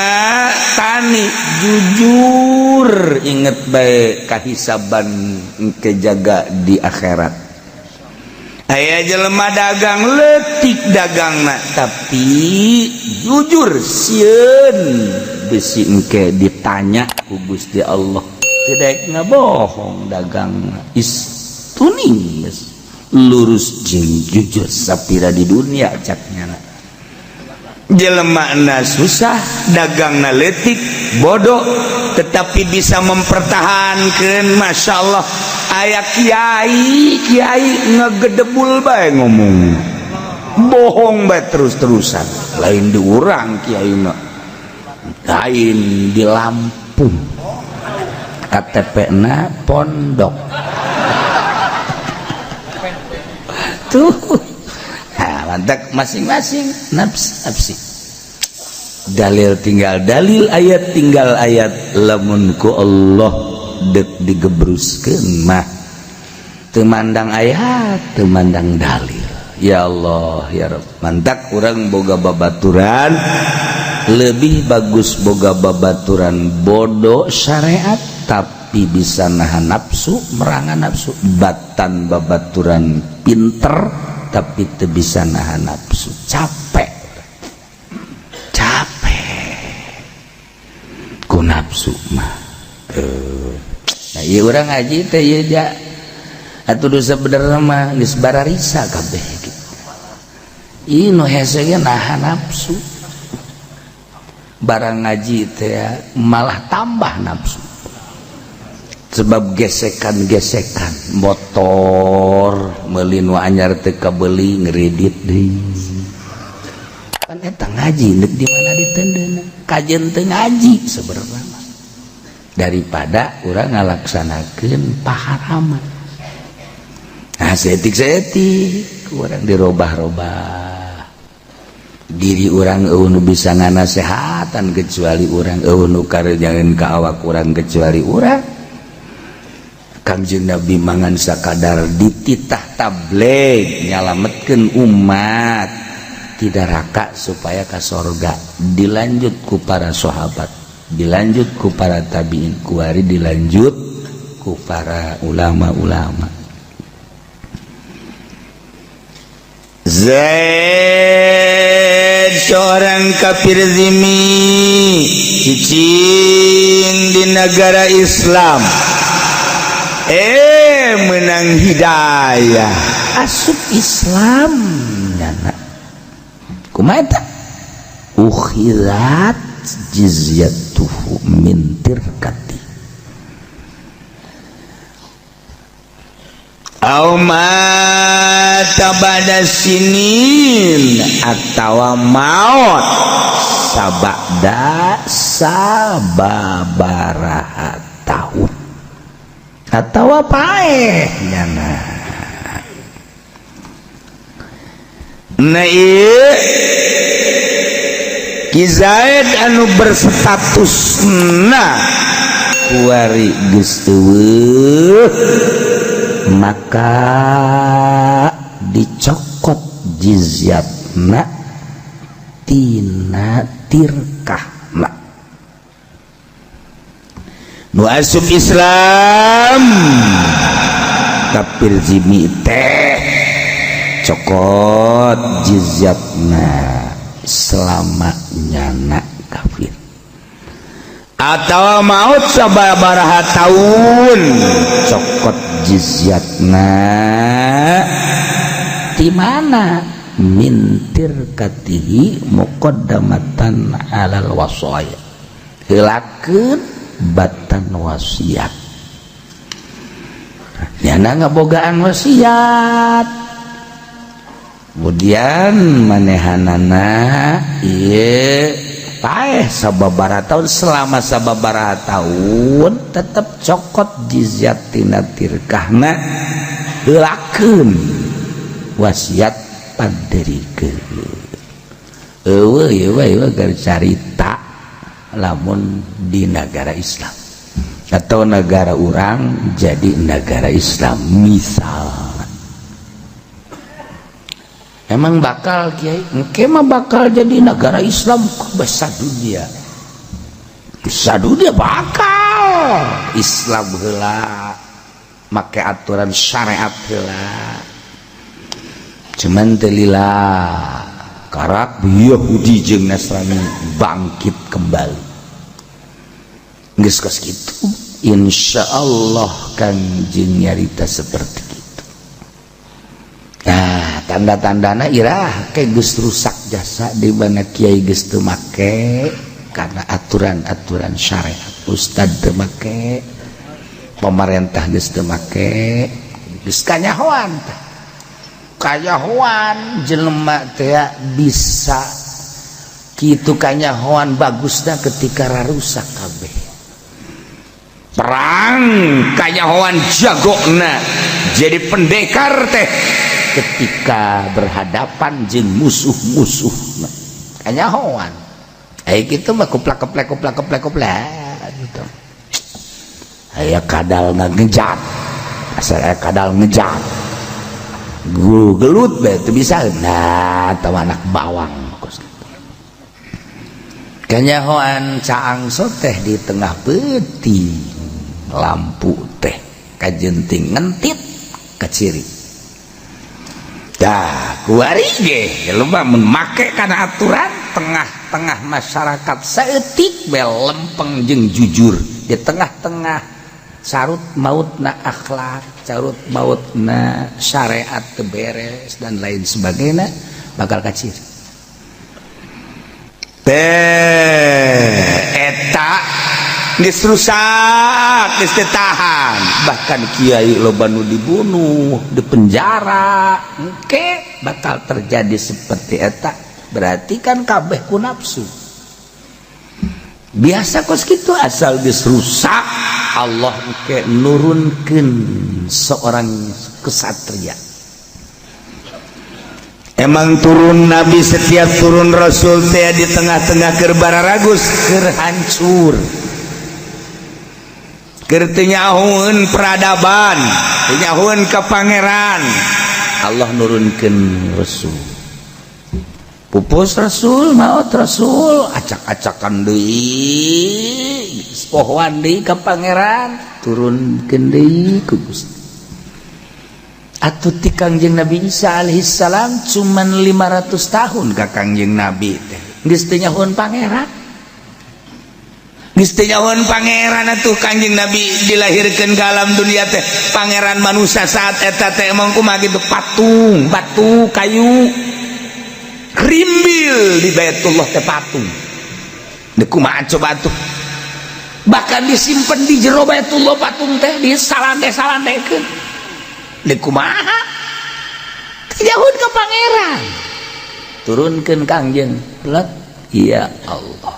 tani jujur, inget bae kahisaban engke jaga di akhirat. Aya jelema dagang letik dagangna tapi jujur, sieun bisi engke ditanya ku Gusti Allah, tidak ngabohong dagang is tuning geus lurus jeung jujur sapira di dunia caknya. Jelema na susah, dagangna letik, bodoh, tetapi bisa mempertahankan. Masya Allah, aya kiai kiai ngegedebul bae, ngomong bohong bae terus-terusan. Lain di urang kiai mah, lain di Lampung, KTP na pondok tuh. Nah, mantap, masing-masing nafsi nafsi, dalil tinggal dalil, ayat tinggal ayat. Lamun ku Allah dek digebruskeun mah temandang ayat, temandang dalil. Ya Allah ya Rabb, mantap urang boga babaturan, lebih bagus boga babaturan bodoh syariat tapi bisa nahan nafsu, merangan nafsu, batan babaturan pinter tapi teu bisa nahan nafsu. Capek, capek ku nafsu mah. Nah, ieu urang ngaji teh ieu ja atuh dosa sebenarnya mah geus bararisa kabeh gitu. Ieu nu hese ge nahan nafsu. Barang ngaji teh malah tambah nafsu, sebab gesekan-gesekan motor meuli nu anyar teu kabeli, ngredit deui. Kan eta ngaji deuk di mana ditendeuna, kajen teu ngaji sebenarnya mah daripada urang ngalaksanakeun paharaman. Nah, saeutik-saeutik urang dirobah-robah diri urang, eueuh nu bisa nganasehatan kecuali urang, eueuh nu karejangan ka awak urang kecuali urang. Kangjeng Nabi mangan sakadar, dititah tabligh nyalametkeun umat tidak raka supaya ka sorga, dilanjut ku para sahabat, dilanjut ku para tabiin, kuari dilanjut ku para ulama-ulama. Zaid seorang kafir zimmi cicing di negara Islam, menang hidayah, asup Islam nyana. Kumaha eta? Ukhilat jizyatuhu min tirkati. Au mata ba'da sinin atawa maut sabada sababaraha tahun atawa paeh nyana. Nah, ieu Ki Zaid anu berstatus, nah, kuari geus euweuh, maka dicokot jizyatna tina tirkahna. Nu asup Islam kafir zimmi teh cokot jizyatna selama nyana kafir atau maut sababaraha tahun, cokot jizyatna di mana min tirkatihi muqaddamatan alal wasaya, heulakeun batan wasiat. Nyana ngabogaan wasiat, kemudian manehanana ieu paeh sababaraha tahun, selama sababaraha tahun tetep cokot jizyat tina tirkahna, heulakeun wasiat paderikeun. Eueuh, ieu ieu carita lamun di negara Islam atau negara urang jadi negara Islam misal. Emang bakal, Kiai? Engke mah bakal jadi negara Islam besar dunia, besar dunia, bakal Islam heula, make aturan syariat heula. Cuman teu lila karak Yahudi jeung Nasrani bangkit kembali. Geus kos kitu, insya Allah Kanjeng nyarita seperti itu. Nah, tanda-tandana irah kayak geus rusak jasa di mana kiai geus teu make karena aturan-aturan syariat, ustad teu make, pemerintah geus teu make, geus kanyahoan tah. Kanyahoan jelema teh bisa kitu kanyahoan bagusna ketika rarusak kabeh. Perang kanyahoan jagona jadi pendekar teh ketika berhadapan jeung musuh-musuh kanyahoan. Eh, gitu mah kuplak keplek kuplak keplek kuplak gitu. Aya kadal ngejat, asal aya kadal ngejat gelut bae teu bisa. Nah, atau anak bawang kos gitu. Kanyahoan caang teh di tengah peuting lampu teh kajenting ngentit kaciri. Dah kuari ge jelema mun make kana aturan tengah-tengah masyarakat saeutik bae lempeng jeung jujur, di tengah-tengah carut maut na akhlak, carut maut na syariat keberes dan lain sebagainya, bakal kaciri teh. Eta geus rusak, geus teu tahan, bahkan kiai loba nu dibunuh, di penjara. Engke bakal terjadi seperti eta, berarti kan kabeh ku nafsu biasa kos kitu. Asal geus rusak, Allah ke nurunkeun seorang kesatria. Emang turun nabi, setiap turun rasul teh di tengah-tengah keur bararagus, keur hancur, keur teu nyahoeun peradaban, teu nyahoeun ka pangeran, Allah nurunkeun rasul. Pupus rasul, maot rasul, acak-acakan deui, pohoan deui ka pangeran, turunkeun deui ku Gusti. Atuh ti Kangjeng Nabi Isa alaihissalam cuman 500 tahun ka Kangjeng Nabi teh geus teu nyahoeun pangeran, geus teu nyahoeun pangeran. Atuh Kangjeng Nabi dilahirkeun ke alam dunia teh, pangeran manusia saat eta teh emang kumaha gitu, patung batu kayu rimbil di Baitullah teh, patung. Deuk kumaha coba tuh? Bahkan disimpan di jero Baitullah patung teh, di salande-salandekeun. Deuk kumaha? Teu ke pangeran, turunkeun Kangjeng. Plet, ya Allah,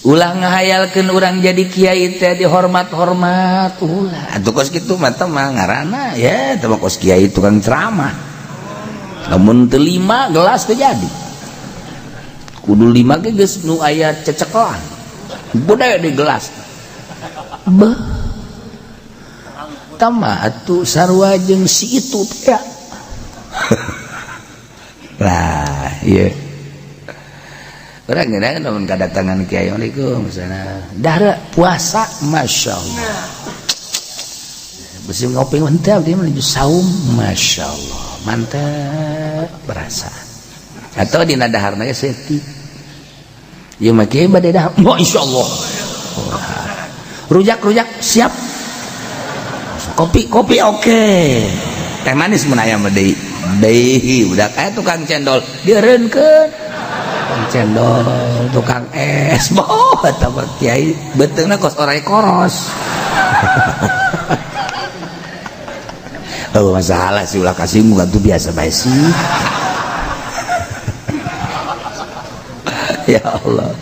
ulah ngahayalkeun urang jadi kiai teh dihormat-hormat, ulah atuh kos kitu mah. Mah ngaranna ya teh mah kos kiai tukang ceramah. Lamun teu 5 gelas teu jadi. Kudu 5 ge geus nu aya cecekelan. Budaya di gelas. Beuh. Tama atuh sarua jeung si itu teh. Lah, ieu. Urang ngeunah lamun kadatangan kiai, waalaikumsalam. Dahar puasa, Masya Allah. Besi ngopi mantap dia menuju saum, Masya Allah. Mantap berasa. Atau dina daharna ge setik. Ieu mah kiai bade dahar, Masya Allah. Rujak-rujak siap. Kopi kopi oke. Teh manis mun aya mah deui. Deui budak aya tukang cendol dieureunkeun. Tukang cendol, tukang es, boh eta mah kiai beuteungna kos orai koros. Oh masalah sih ulah kasinggung atuh biasa bae sih. Ya Allah.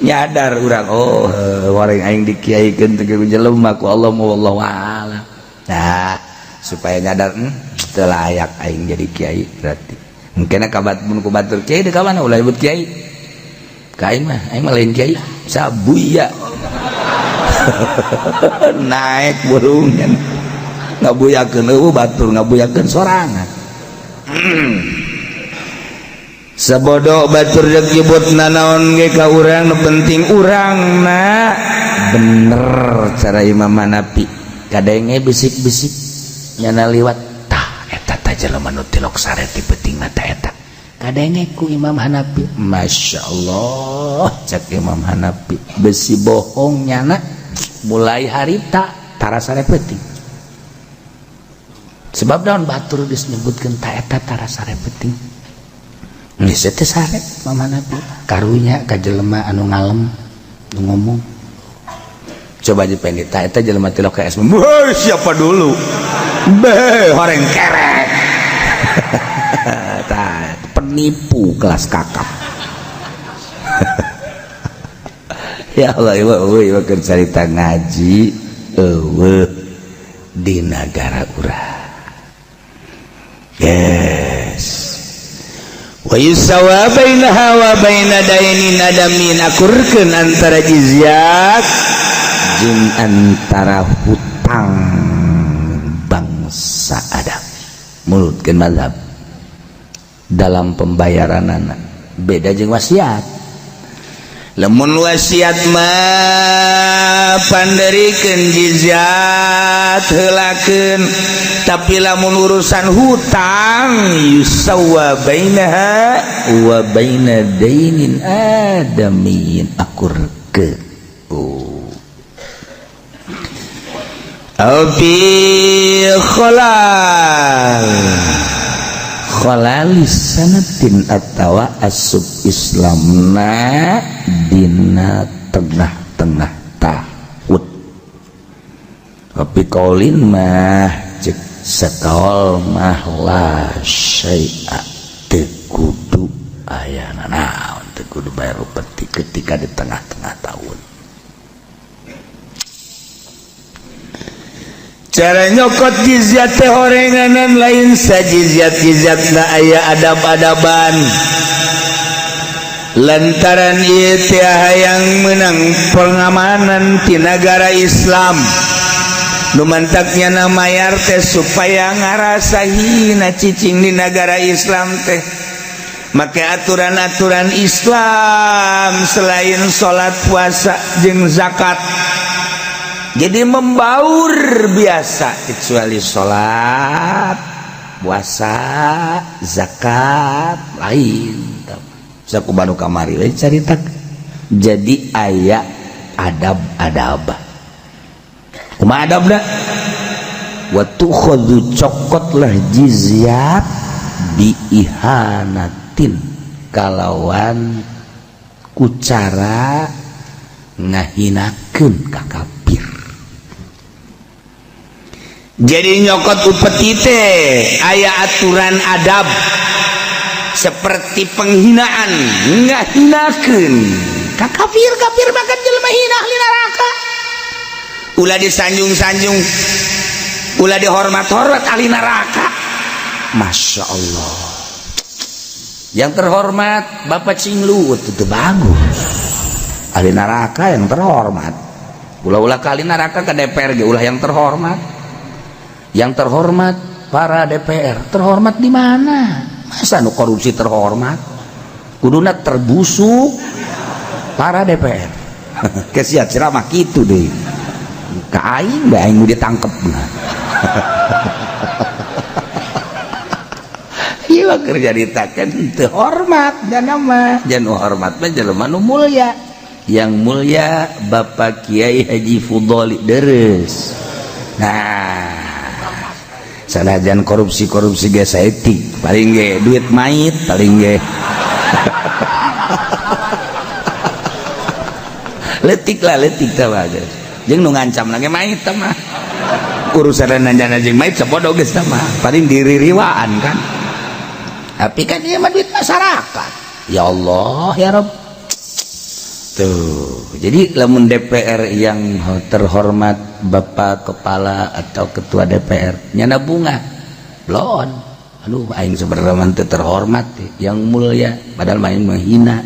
Nyadar urang oh wareng aing dikiaikeun teh jelema ku Allah wallahu a'lam. Nah, supaya nyadar teu layak aing jadi kiai berarti. Mungkin kabat mun ku batur kiai deuk ka mana ulah nyebut kiai. Ka aing mah lain kiai, sabuya. Naik burungnya. Ngabuyakeun eueuh batur ngabuyakeun sorangan. Sabodo batur rek nyebut nanaon ge ka urang nu penting urangna bener cara Imam Hanafi. Kadenge bisik-bisik nyana liwat tah eta tah jelema nu tilok sare ti peuting tah eta. Kadenge ku Imam Hanafi, Masya Allah cek Imam Hanafi besi bohong nyana mulai harita tara sare peuting. Sebab daun batur geus nyebutkeun ta eta tara sare peuting. Geus teh sare Imam Hanafi karunya ka jelema anu ngalem nu ngomong. Coba aja pendeta eta jelema tilok ka es. Woi, siapa dulu? Beh, horeng kerek. Tah, penipu kelas kakap. Ya Allah, ieu eueuh keur carita ngaji eueuh di nagara urang. Yes. Wa yusawa bainaha wa baina dainin adamin akurkeun antara jizyah jeung antara hutang bangsa Adam. Mulutkeun mazhab dalam pembayaranana beda jeung wasiat. Lamun wasiat mah panderikeun jizyah heulakeun, tapi lamun urusan hutang yusawa bainaha wa baina dainin adamin akurkeun. Oh. Au bi khalal khalalis sanatin atawa asub Islamna dina tengah-tengah tahun. Tapi kaulin mah cek sekaol mah la syai'a teu kudu aya nanaon teu kudu bayar upeti ketika di tengah-tengah tahun. Cara nyokot jizyat teh horenganan lain sajizyat jizyatna aya adab-adaban. Lantaran ieu teh hayang menang pengamanan ti nagara Islam. Nu mantaknya na mayar teh supaya ngarasa hina cicing di nagara Islam teh. Make aturan-aturan Islam selain salat, puasa jeung zakat. Jadi membaur biasa kecuali salat, puasa, zakat lain. Saku banu kamari we carita. Jadi aya adab-adab. Kumaha adabna? Wa tukhadhu cokotlah jizyat biihanatin kalawan kucara ngahinakeun ka kafir. Jadi nyokot upeti teh aya aturan adab seperti penghinaan ngahinakeun ka kafir. Kafir bahkan jelema hina ahli neraka. Ulah disanjung-sanjung, ulah dihormat-hormat ahli neraka. Masya Allah. Yang terhormat Bapak Cinglu itu bagus. Ahli neraka yang terhormat. Ulah-ulah kali neraka ke DPR ge ulah yang terhormat. Yang terhormat para DPR, terhormat di mana? Masa nu korupsi terhormat? Kuduna terbusuk para DPR. Kesiat ceramah gitu deh. Ka aing da aing ditangkep. Ieu kerja ditakeun teu hormat dan nama jangan hormat mah jelema nu mulia. Yang mulia Bapak Kiai Haji Fudholi Deres. Nah, sanajan korupsi-korupsi ge saeutik, paling ge duit mait paling ge. Leutik lah leutik tah mah. Jeung nu ngancam lagi mait tah mah. Urusan nanjana jeung mait sapodo geus tah mah, paling diririwaan kan. Tapi kan ieu mah duit masyarakat. Ya Allah ya Rabb. Tuh, jadi lamun DPR yang terhormat Bapak Kepala atau Ketua DPR nyana bunga blon. Aduh aing sebenarnya mah teu terhormat yang mulia padahal main menghina.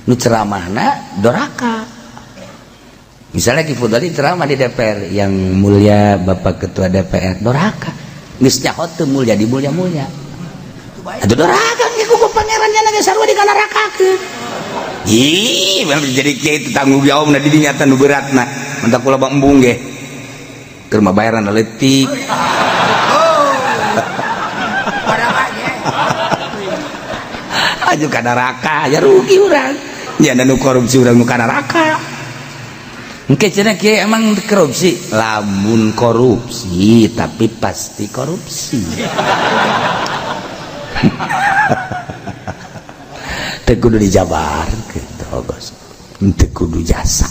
Nu ceramahna doraka. Misalnya Ki Fudholi ceramah di DPR yang mulia Bapak Ketua DPR doraka. Geus nyaho teu mulia di mulia-mulia. Atuh doraka ge ku pangeran nyana ge sarua dikanarakakeun. Ih, jadi kiai itu tanggung jawab na di dinya nu beratna. Mentak kula bang embung ge. Keur mah bayaran leutik. Aju ka neraka, ya rugi urang. Nya nu korupsi urang nu ka neraka. Engke cenah kiai emang korupsi? Lamun korupsi, tapi pasti korupsi. Teu kudu dijabarkeun teh ogos. Teu kudu jasa.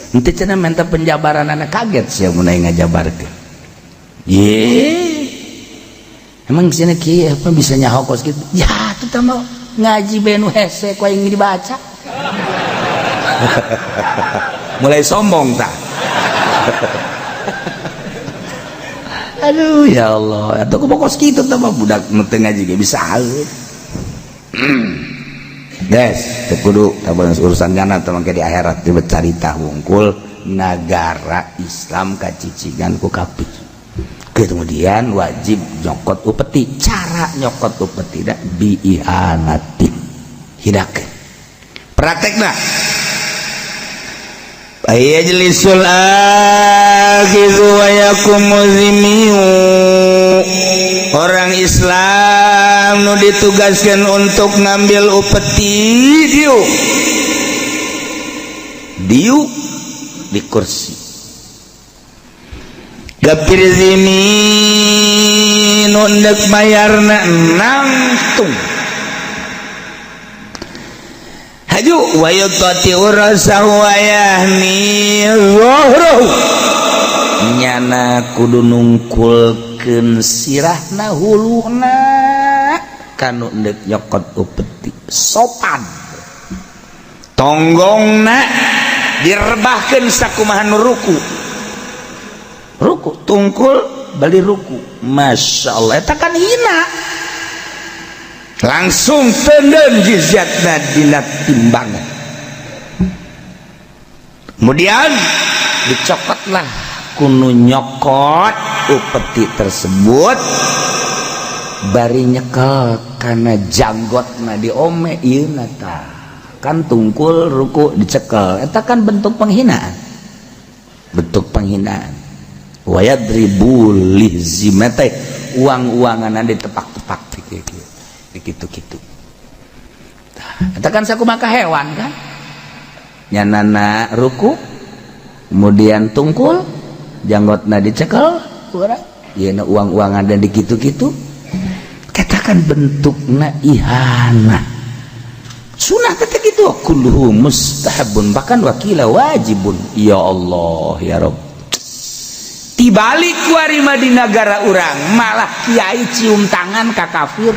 Henteu cenah menta penjabaranana kaget sia mun aing ngajabarkeun. Ye. Emang cenah kieu apa bisa nyaho kos kitu? Ya atuh tah mah ngaji bae nu hese ku aing dibaca. Mulai sombong tah. Aduh ya Allah, atuh kumaha kos kitu tah mah budak nu teu ngaji ge bisa haeut. Des, teu kudu tabang urusan nyana teh mangke di akhirat dibecarita wungkul nagara Islam kacicingan ku kafir. Kemudian wajib nyokot upeti. Cara nyokot upeti da biihanati. Hidakeun. Praktekna Ayajlisul akhidhu wa yakumu zimiu. Orang Islam nu ditugaskan untuk ngambil upeti diuk diuk di kursi. Gapir zimi nu endek mayarna nangtung. Haju wa yutati urasahu wa yahni zuhruhu. Nyana kudu nungkulkeun sirahna huluna kanu endek nyokot upeti sopan. Tonggongna direbahkeun sakumaha nu ruku. Ruku tungkul bali ruku. Masya Allah eta kan hina. Langsung tenden jizyatna dina timbangan. Kemudian dicokotlah kunu nyokot upeti tersebut bari nyekel kana janggotna diome ieu na tah. Kan tungkul ruku dicekel eta kan bentuk penghinaan. Bentuk penghinaan. Wayadribu lihzimate uang-uangan ditepak-tepak kieu. Gitu-gitu. Eta kan sakumaha hewan kan? Nyanana ruku kemudian tungkul janggotna dicekel urang yeuna uang-uangan dan dikitu-kitu. Katakan bentukna ihana. Sunah teh kitu kulluhu mustahabun bahkan wakila wajibun. Ya Allah ya Rabb. Tibalik kuari mah di nagara urang malah kiai cium tangan ka kafir.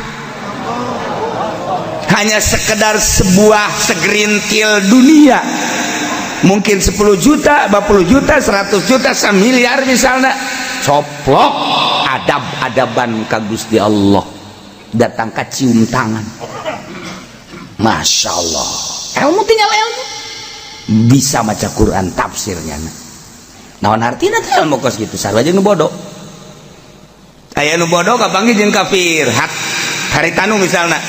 Hanya sekedar sebuah segerintil dunia mungkin 10 juta, 20 juta, 100 juta, 1 miliar misalnya, coplok adab-adaban ka Gusti Allah, datang ka cium tangan. Masya Allah, ilmu tinggal ilmu, bisa maca Quran tafsirnya. Naon artina teh ilmu kos gitu? Sarua jeung nu bodoh. Aya nu bodoh kapanggih jeung kafir hak haritanu misalna,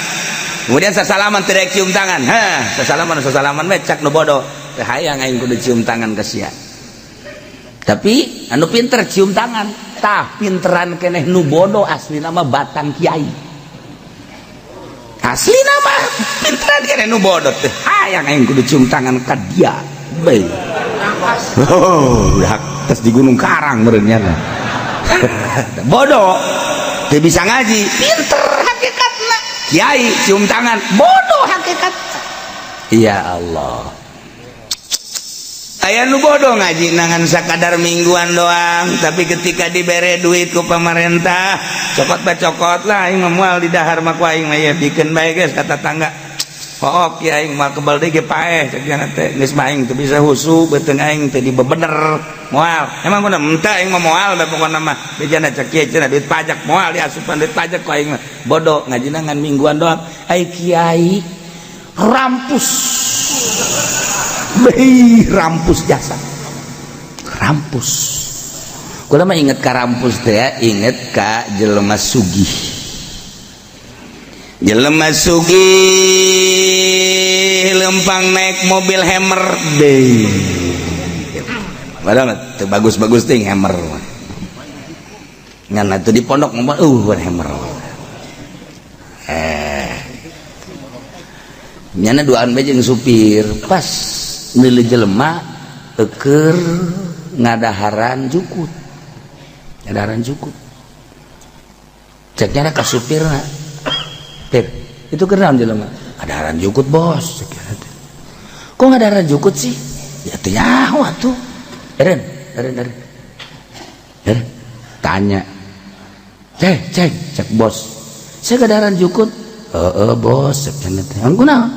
kemudian sasalaman, tidak cium tangan. Hah, sasalaman sasalaman we. Cak nu bodoh, teu hayang aing kudu cium tangan ka sia. Tapi anu pinter cium tangan. Tah, pinteran keneh nu bodoh. Asli nama batang kiai, asli nama pinteran keneh nu bodoh. Teu hayang aing kudu cium tangan ka dia. Bae, oh, tes di Gunung Karang meureun nya. Bodoh teu bisa ngaji, pinter hakikatna. Kiai cium tangan, bodoh hakikat. Ya Allah, aya nu bodoh ngaji nangan sakadar mingguan doang, tapi ketika dibere duit ku pemerintah, cokot bae, cokot lah, aing mah moal di dahar mah ku aing mah ya, bikeun bae geus ka tatangga. Oh, kiai, aing mah kebal deui ge paeh, cek teh. Geus mah aing teu bisa husu, beuteung aing teu dibebener, moal. Emang kudu henteu, aing mah moal da pokona mah. Bejana cek kieu cenah, duit pajak moal diasupan duit pajak ku aing mah. Bodoh ngajina ngan mingguan doang. Ai kiai rampus. Beuh, rampus jasa. Rampus. Kula mah inget ka rampus teh ya, inget ka jelema sugih. Jelema sugih lempang naik mobil Hammer deh, padahal teu bagus-bagus ting Hammer mah. Ngan atuh di pondok mah Hammer. Eh, nyana duaan bae jeung supir, pas meuli jelema eukeur ngadaharan jukut, ngadaharan jukut. Cek nyana ka supirna, "Pir, itu keur naon jelema?" "Ngadaharan jukut, Bos." Cek nyana teh. "Kok ngadaharan jukut sih?" "Ya teu nyaho atuh." Eren, eren, eren. Eren, tanya. "Cek, cek," cek bos. "Saya ngadaharan jukut." "Heeh, Bos," cek nyana teh. "Engko naon?"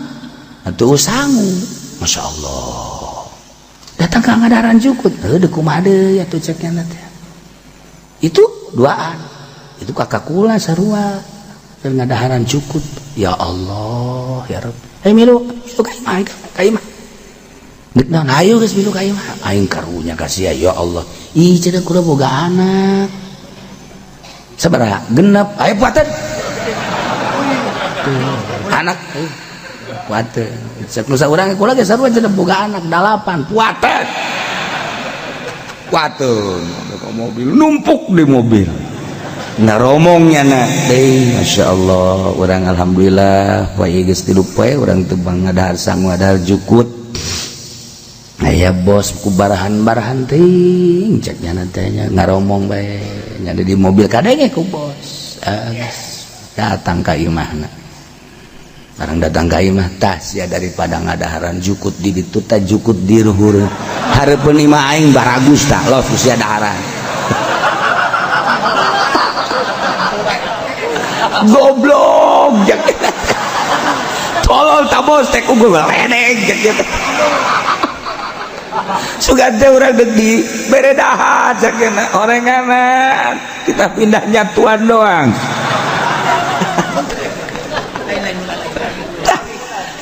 "Atuh sangu." Masya Allah. Datang ka ngadaharan jukut. Heuh, deuk kumaha deui atuh, cek nyana teh. Itu duaan. Itu kakak kula sarua. Keur ngadaharan jukut. Ya Allah, ya Rabb. Hey, milu, milu ka imah, ka imah. Deuk naon? Hayu geus milu ka imah. Aing karunya ka sia, ya Allah. Ih, cenah, kula boga anak. Sabaraha? Genep. Ayo puateun. Anak ayo. Puateun. Cek nu saurang kula ge sarua cenah, boga anak dalapan. Puateun. Puateun. Ke mobil, numpuk di mobil. Ngaromongnya na deh, Masya Allah, orang alhamdulillah poe geus tilu poe urang teu ngadahar sangu, ngadahar jukut. Aya bos ku barahan-barahan ting, cek nyana teh nya, ngaromong bae nya di mobil, kadenge ku bos. Ah, geus datang ka imahna. Barang datang ka imah, tas ya, daripada ngadaharan jukut di ditu tah, jukut di luhur hareupeun imah aing baragus. Tah, los sia daharan. "Goblok," jak, "tolol ta, Bos teh." "Ku ledeng," cek dia teh. "Sugan teh urang deuk di bere dahar," cek orenganan, "kita pindah nyatuan doang."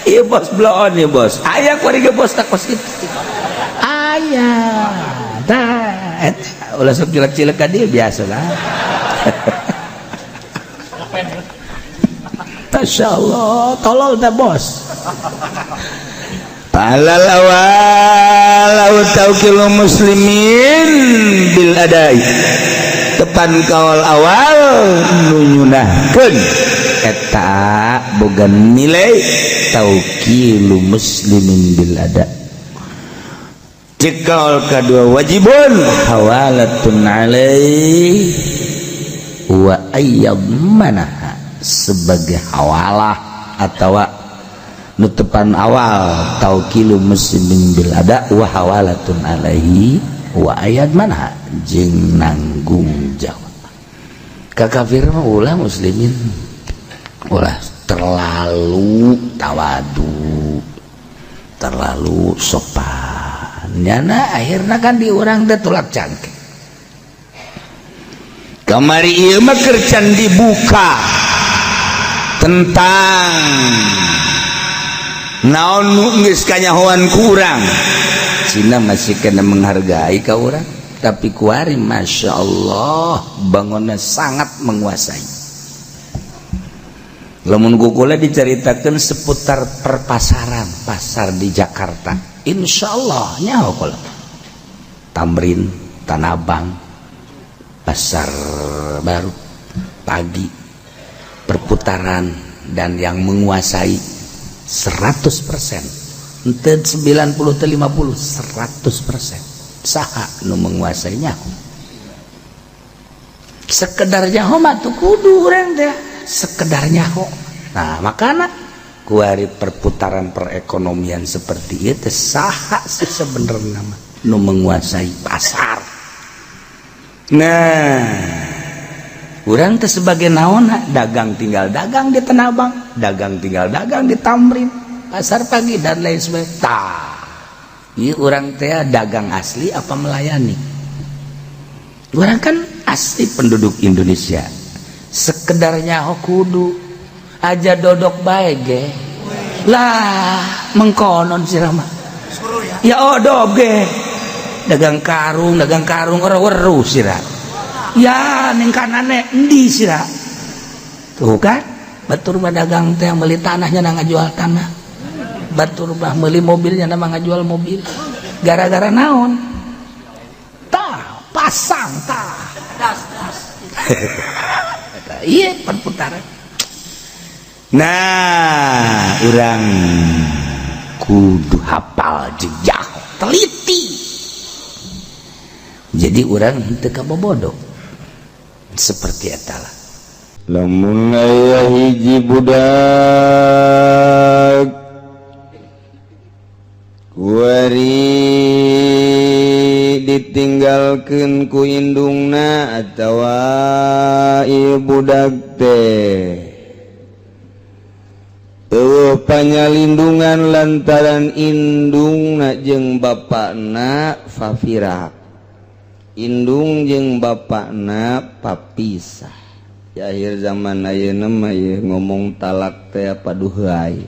Iya bos, bloon ya bos. Aya kuari ge bos tak kos kitu. Aya. Tah, eta ulah sok cilek-cilek ka dieu, biasa lah. Masya Allah, tolol dah bos. Alal awal au taukilu muslimin bil adai, tepan kaul awal nunyunahkeun eta boga nilai taukilu muslimin bil ada. Cek kaul kadua, wajibun hawalatun alaih wa ayyamanaha, sebagai hawalah atau nutupan awal taukilu muslimin bil ada wa hawalatun alaihi wa ayat mana jeung nanggung jawab ka kafir mah. Ulah muslimin ulah terlalu tawadu, terlalu sopan nyana, akhirnya kan di urang teh tulak cangkeng. Kamari ieu mah kercan dibuka tentang Naon nu geus kanyahoan ku urang? Cina masih kena menghargai ka urang, tapi kuari Masya Allah bangunnya sangat menguasai. Lamun kukula diceritakan seputar perpasaran pasar di Jakarta, Insya Allah nyaho kula. Thamrin, Tanah Abang, pasar baru pagi, perputaran dan yang menguasai 100%, ente 90, 50, 100%. Saha nu menguasainya? Sekedar nyaho mah tuh kudu urang teh sekedar nyaho. Nah, makana kuari perputaran perekonomian seperti itu, saha sih sebenarnya mah nu menguasai pasar? Nah, urang teh sebagai naon? Dagang tinggal dagang di Tanah Abang, dagang tinggal dagang di Thamrin, pasar pagi, dan lain sebagainya. Tah, ieu urang teh dagang asli apa melayani? Urang kan asli penduduk Indonesia, sekedar nyaho kudu aja dodok bae ge lah. Mengkonon sih mah ya odog ge dagang karung, dagang karung ora weruh sira ya ning kanane endi sira. Tuh kan, batur mah dagang teh meuli tanahnya na ngajual tanah, batur mah meuli mobilnya na ngajual mobil. Gara-gara naon? Tah, pasang tah das das. Iya, perputaran. Nah, urang kudu hafal jejak, teliti, jadi urang henteu kabobodo seperti eta lah. Lamun aya hiji budak kuari ditinggalkeun ku indungna atawa ieu budak teh euweuh panyalindungan lantaran indungna jeung bapakna fafirak, indung jeung bapakna papisah. Di akhir zaman ayeuna mah ieu ngomong talak teh paduh heai,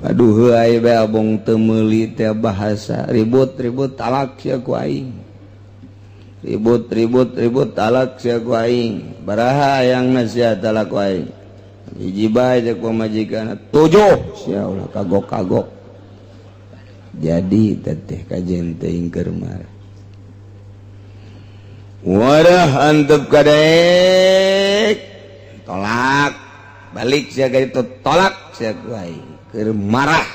paduh heai bae. Abong teu meuli teh bahasa ribut-ribut, talak sia ku aing, ribut ribut ribut, talak sia ku aing. Baraha hayangna sia talak ku aing? Hiji bae cek pamajikan, tujuh sia ulah kagok-kagok. Jadi teteh kajen teuing keur marah. Wadah, antep kadek, tolak balik sia ka itu, tolak sia ku aing. Keur marah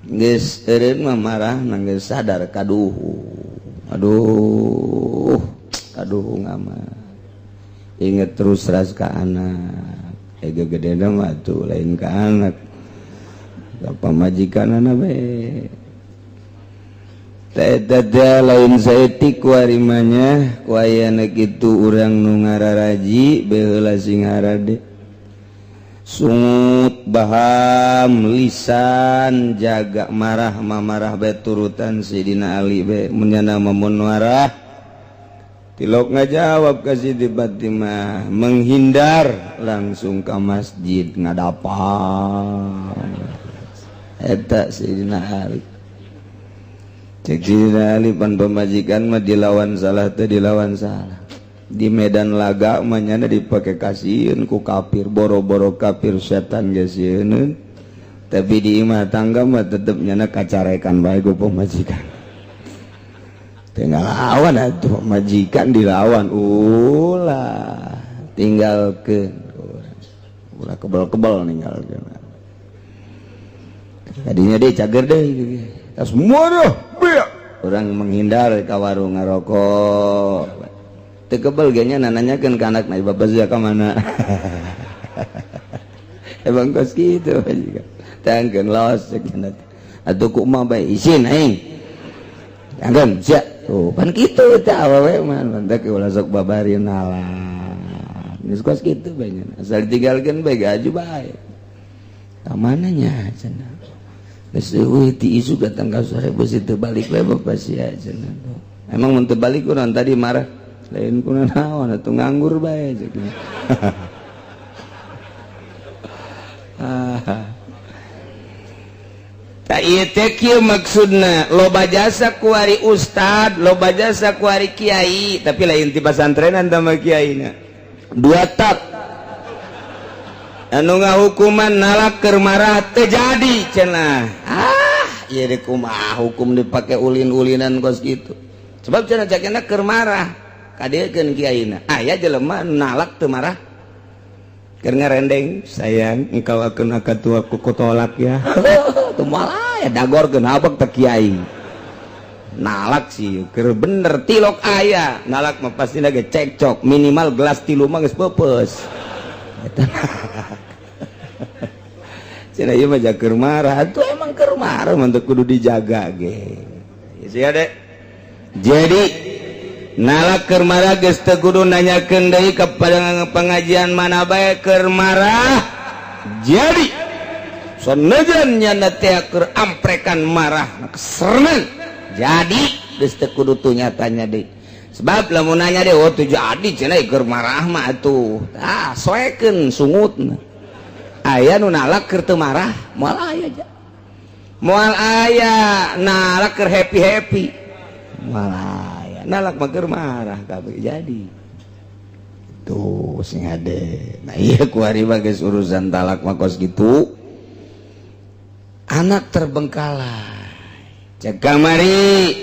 geus eureun mah marah geus sadar kaduhu, aduh kaduhu mah inget terus ras ka anak. Ega gede mah tuh lain ka anak, ka pamajikanana bae. Lain saeutik warimanya ku ayana kitu urang nu ngararaji baheula sing harade sungut baham lisan, jaga marah mah marah bae, turutan Sidina Ali bae. Mun nyana mun marah tilok ngajawab ka Siti Fatimah, menghindar langsung ke masjid ngadapan eta Sidina Ali. Cek Sidina Ali, pan pemajikan mah dilawan salah teh dilawan salah. Di medan laga mah nyana dipake kasieun ku kafir, boro-boro kafir, setan ge sieun, tapi di imah tangga mah tetep nyana kacarekan bae ku pemajikan. Tinggal lawan atuh pemajikan, dilawan ulah, tinggalkeun ulah, kebel-kebel ninggalkeun. Tadinya deh cager deh semua dah, orang menghindar ke warung ngarokok. Teu kebel ge nya nanyakeun ka anakna, "Bapak sia ka mana?" Emang kos kitu tangkeun los cek atuh kumaha bae isin aing tangkeun sia. Tuh pan kitu teh awewe mah mantak ulah sok babari nalar geus kos kitu bae nya, asal ditinggalkeun bae gaju bae. Ka mana nya cenah? Geus eueuh ti isuk datang ka sore beusi teu balik we bapak sia cenah. Emang mun teu balik kunaon tadi marah? Lain kuna naon atuh, nganggur bae cek. Ah. Tah, ieu teh kieu maksudna, loba jasa kuari ustad, loba jasa kuari kiai, tapi lain ti pasantrenan tah kiaina. Dua tak anu ngahukuman nalak keur marah teu jadi cenah. Ah, ieu deh kumaha hukum dipake ulin-ulinan kos gitu? Sebab cenah cakena keur marah kadiekeun kiaina. Aya jelema nalak teu marah, keur ngarendeng, "Sayang, engkau akan akan tua, ku tolak ya." Tuh malah ya dagorkeun habek teh kiai. Nalak sih keur bener tilok, aya nalak mah pasti lagi cekcok, minimal gelas tilu mah geus peupeus. Eta cenah ieu mah keur marah tuh, emang keur marah mah teu kudu dijaga ge ya deh. Jadi nalak keur marah geus teu kudu nanyakeun deui kepada pengajian mana bae, keur marah jadi. Sanajan nyana teh keur amprekan marah kesernan, jadi geus teu kudu tuh nyatanya deui. Sebab lamun nanya deh, "Oh, tuh jadi cenah keur marah mah atuh." Ah, soekeun sungutna. Aya nu nalak keur teu marah? Moal aya ja, moal aya nalak keur happy happy, moal aya. Nalak mah keur marah kabeh jadi tuh sing hade. Nah, iya, kuari mah geus urusan talak mah kos gitu, anak terbengkalai. Cek kamari,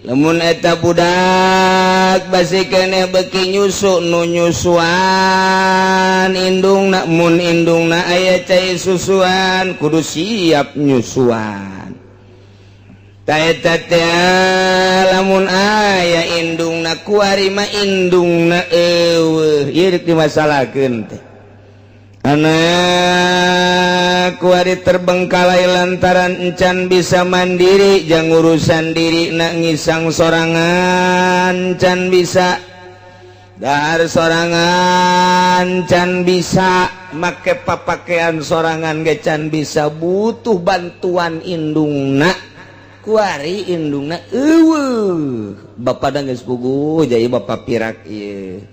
lamun eta budak basi keneh beki nyusu, nu nyusuan indungna. Mun indungna aya cai susuan, kudu siap nyusuan. Eta teh lamun aya indungna. Kuari mah indungna eueuh, ieu rek dimasalahkeun teh. Anak kuari terbengkalai lantaran encan bisa mandiri jang urusan diri, nak ngisang sorangan can bisa, dahar sorangan can bisa, make papakaian sorangan ge can bisa, butuh bantuan indungna. Kuari indungna eueuh, bapak geus puguh jadi bapak pirak ieu.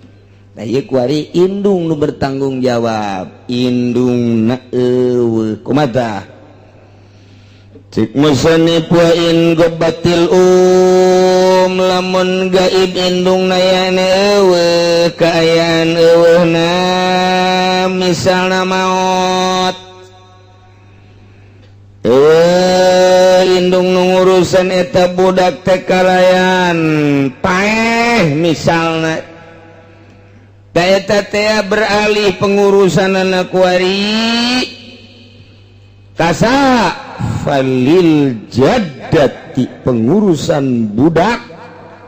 Nah, ieu kuari indung nu bertanggung jawab, indungna eueuh, kumaha? Cik musannif, wa in ghabatil um, lamun gaib indungna, yani eueuh, kaayaan eueuhna, misalna maot, eueuh indung nu ngurusan eta budak teh kalayan paeh misalna. Eta teh beralih pengurusan anak kuari kasa falil jaddati, pengurusan budak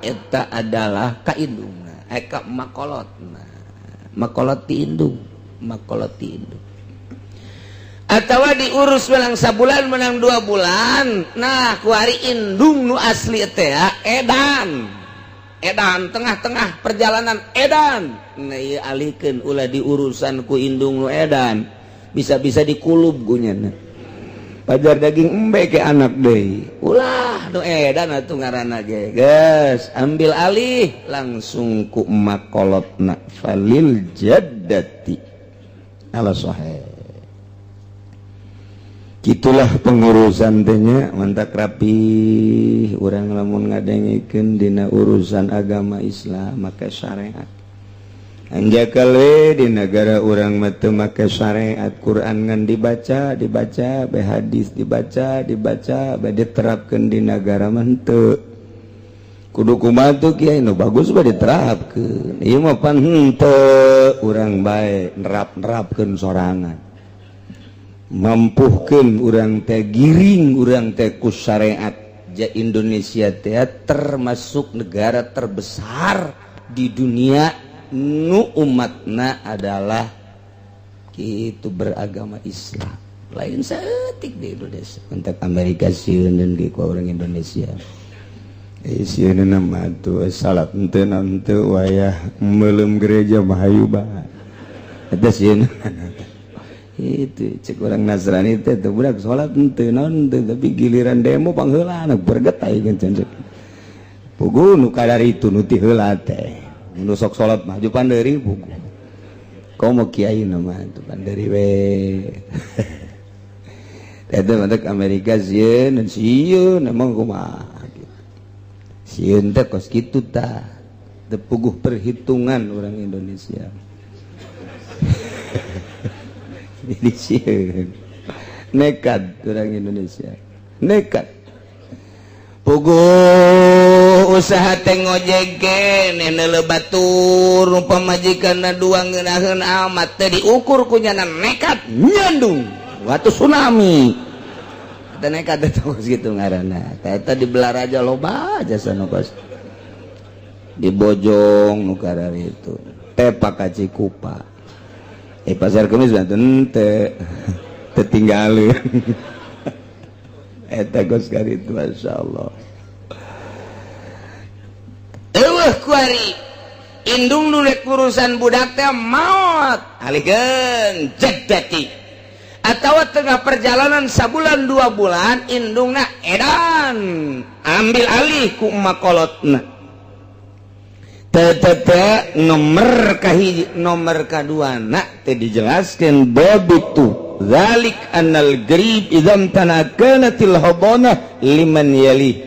eta adalah ka indungna, ka makolotna, makolot ti indung, makolot ti indung atau diurus menang sabulan, menang 2 bulan. Nah, kuari indung nu asli teh edan edan, tengah-tengah perjalanan edan. Nah, ieu alihkeun, ulah diurusan ku indung nu edan, bisa-bisa dikulub gunyana pajar daging embe ke anak deui. Ulah nu edan atuh ngaranna ge, geus ambil alih langsung ku makolotna, falil jaddati ala sahih. Gitulah pengurusan tehnya, mantap rapi urang lamun ngadengikeun dina urusan agama Islam make syariat. Anjakal we di negara urang mah teu make syariat. Quran ngan dibaca dibaca bae, hadis dibaca dibaca bae, diterapkeun di negara mah henteu. Kudu kumaha tuh, Kiai? Nu bagus bae diterapkeun, ieu mah pan henteu. Urang bae nerap-nerapkeun sorangan, mampuhkeun urang teh, giring urang teh ku syariat. Ja Indonesia teh termasuk negara terbesar di dunia nu umatna adalah itu beragama Islam, lain saeutik di Indonesia. Untuk Amerika sieun dan ku orang Indonesia. Eh, sieun mah tuh salat henteu henteu, wayah meuleum gereja mah hayu bae. Eta sieun itu. Cek orang Nasrani teh, tuh budak salat henteu naon henteu, tapi giliran demo pangheulana bergetai kan. Cek puguh nu kadar itu nu ti heula teh nu sok salat mah ju panderi puguh. Komo kiai nama itu panderi we. Eta mantak Amerika sieun dan sieun emang kumaha gitu. Sieun teh kos kitu tah. Teu puguh perhitungan orang Indonesia. Jadi sieun. Nekat orang Indonesia. Nekat. Puguh usaha teh ngojek keneh neuleuh batur nu pamajikanna dua ngeunaheun amat teh diukur ku nyana nekat nyandung waktu tsunami. Eta nekat teh kos kitu ngaranna. Tah eta di Belaraja loba jasa nu kos. Di Bojong nu kararitu. Tepak ka Cikupa. Pasar Kemis mah teu teu tinggaleun. Eta kos karitu masyaallah. Eueuh kuari indung nu rek urusan budak teh maot alihkeun jaddati atawa tengah perjalanan sabulan 2 bulan indungna edan ambil alih ku makolotna. Tete nomor kahiji nomor kadua nak teh dijelaskeun babitu zalik annal grib idzam tanakanatil habana liman yali.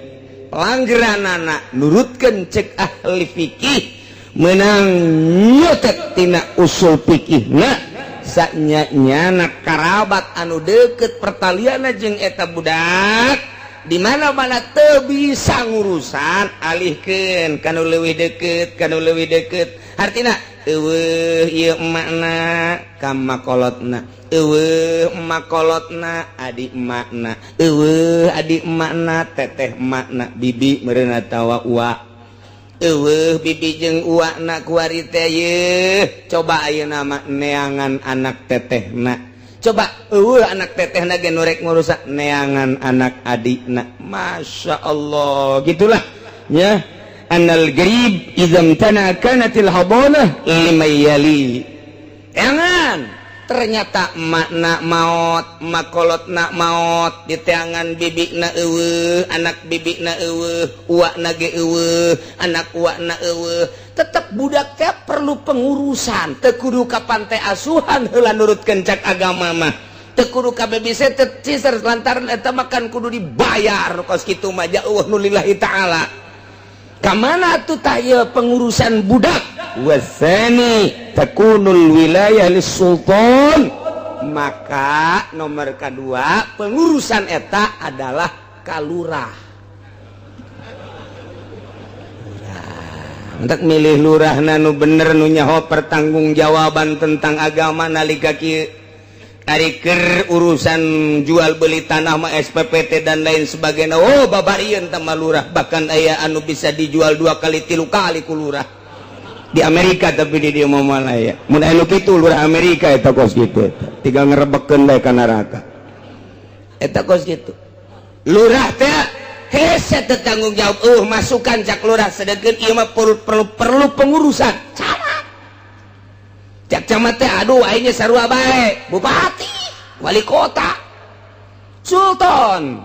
Pelanggeranana nurutkeun cek ahli fikih menang nyotet tina usul fikihna saknya nyana karabat anu deket pertalianna jeung eta budak di mana-mana teu bisa ngurusan alihkeun kanu leuwih deket kanu leuwih deket artina eueuh ieu emakna ka makolotna eueuh makolotna adi emakna eueuh adi emakna teteh emakna bibi meureun atawa uwa eueuh bibi jeung uwana kuari teh yeuh coba ayeuna mah neangan anak tetehna coba eueuh anak tetehna ge nu rek ngurusan neangan anak adikna Masya Allah gitulah ya. Annal grib idzam tana kanatil hadanah liman yali. Jangan ternyata makna maot makolotna maot di teangan bibikna eueuh anak bibikna eueuh uakna ge eueuh anak uakna eueuh tetep budak teh perlu pengurusan teu kudu ka pantai asuhan heula nurutkeun cak agama mah teu kudu ka babysitter ciser lantaran eta makan kudu dibayar kos kitu mah jauh nu lillahi ta'ala. Ka mana tuh tah ieu pengurusan budak? Wasani takunul wilayah lis-sultan. Maka nomor kedua pengurusan eta adalah kalurah. Untuk milih lurah nu bener nu nyaho pertanggungjawaban tentang agama nalika kieu ari keur urusan jual beli tanah mah SPPT dan lain sebagainya. Oh babarieun tah mah lurah bahkan aya anu bisa dijual 2 kali 3 kali ku lurah di Amerika tapi di dieu mah moal aya. Mun anu kitu lurah Amerika eta kos kitu eta tinggal ngerebekeun bae ka neraka eta kos kitu. Lurah teh hese teu tanggung jawab masukan cak lurah sedengkeun ieu mah perlu pengurusan camat. Cak camat teh aduh aing sarua bae bupati wali kota sultan.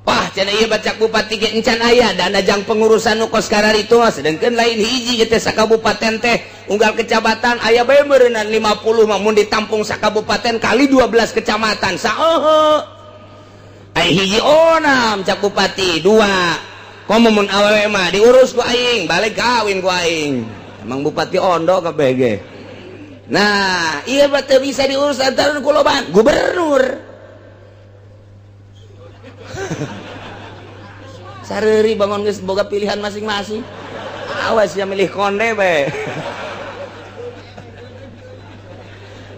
Wah cenah ieu bacak bupati ge encan aya dana jang pengurusan nu kos kararitu mah sedengkeun lain hiji teh sakabupaten teh unggal kecamatan aya bae meureunnan 50 mah mun ditampung sakabupaten kali 12 kecamatan saeuheuh. Ai hiji onam cak bupati 2 komo mun awewe mah diurus ku aing balik kawin ku aing emang bupati ondo kabeh ge. Nah ieu mah teu bisa diurus antara ku loban gubernur. Sareri bangun geus boga pilihan masing-masing. Awas ya milih konde bae.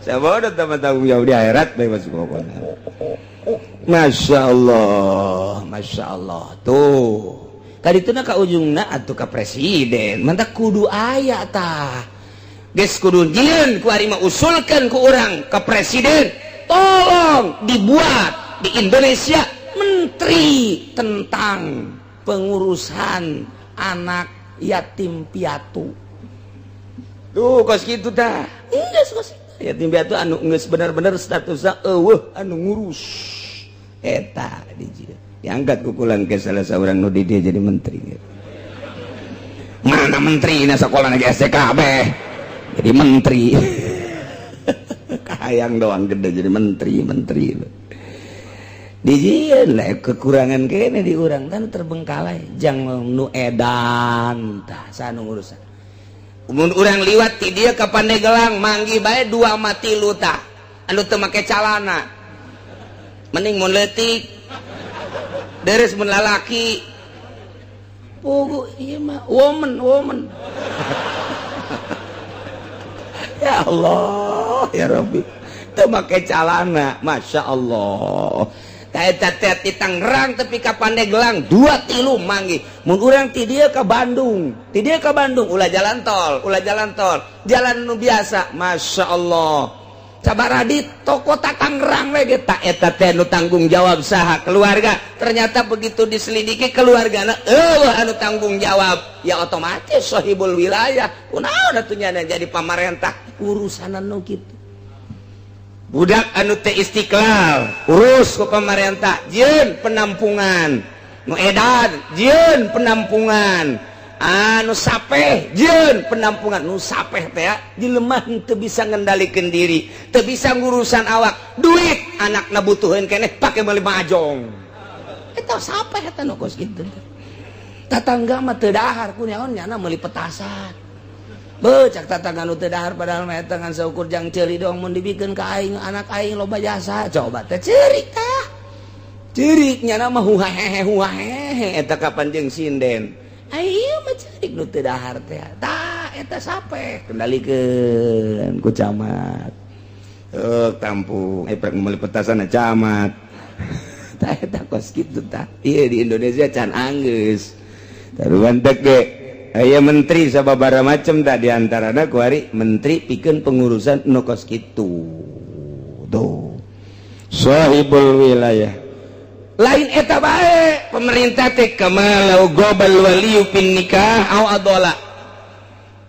Saya bodoh teman tanggung jawab di akhirat bae masuk pokoknya. Masya Allah, Masya Allah tuh. Kadituna ka ujungna atuh ka presiden. Mantak kudu aya tah. Geus kudu jieun ku ari mah usulkeun ku urang ka presiden. Tolong dibuat di Indonesia menteri tentang pengurusan anak yatim piatu. Tuh kos kitu tah. Geus kos yatim piatu anu geus bener-bener statusna eueuh anu ngurus. Eta diangkat kukulan ke salah seorang nu di dia jadi menteri gitu. Mana menteri na sekolah lagi STKB jadi menteri. Kahayang doang gede jadi menteri. Dijieun lah kekurangan kene di urang kan terbengkalai jang nu edan tah sanu urusan. Mun urang liwat ti dieu ka Pandeglang, manggih bae dua mati tilu tah anu teu make calana, mending mun leutik deres, mun lalaki pugu ieu mah woman woman. Ya Allah ya Rabbi, teu make calana, Masya Allah. Eta teh ti Tangerang tepi ka Pandeglang dua tilu manggih. Mun urang ti dieu ka Bandung, ti dieu ka Bandung ulah jalan tol, ulah jalan tol, jalan nu biasa, Masya Allah. Sabaraha di toko Tangerang we ge tak. Eta teh nu tanggung jawab saha? Keluarga. Ternyata begitu diselidiki, keluargana euweuh anu tanggung jawab. Ya otomatis sahibul wilayah kunaon atuh nyana jadi pamarentah urusanan nu kitu. Budak anu teh Istiqlal urus ku pemerintah, jieun penampungan. Nu edan jieun penampungan, anu sapeh jieun penampungan. Nu sapeh teh jelema teu bisa ngendalikeun diri, teu bisa ngurusan awak, duit anakna butuheun keneh pake meuli mahjong. Eta sapeh, eta nu kos kitu. Tatangga mah teu dahar, kunaon nyana meuli petasan? Becak tatangga nu teu dahar, padahal mah eta ngan saukur jang ceuri doang, mun dibikeun ka aing anak aing loba jasa. Coba teh ceurik tah, ceurik nyana mah huhahehe huhahehe eta kapan jeung sinden. Ayo mah ceurik nu teu dahar teh. Tah eta sapeh kendalikeun ku camat. Eh, tampung eh meuli petasan camat. Tah eta kos kitu tah. Ieu di Indonesia can anggeus. Taruhan teh ge aya menteri sababaraha macam tak, diantarana kuari menteri pikeun pengurusan nu kos kitu tuh, sahibul wilayah. Lain eta bae, pemerintah teh kama lau ghobal waliyu fin nikah aw adola,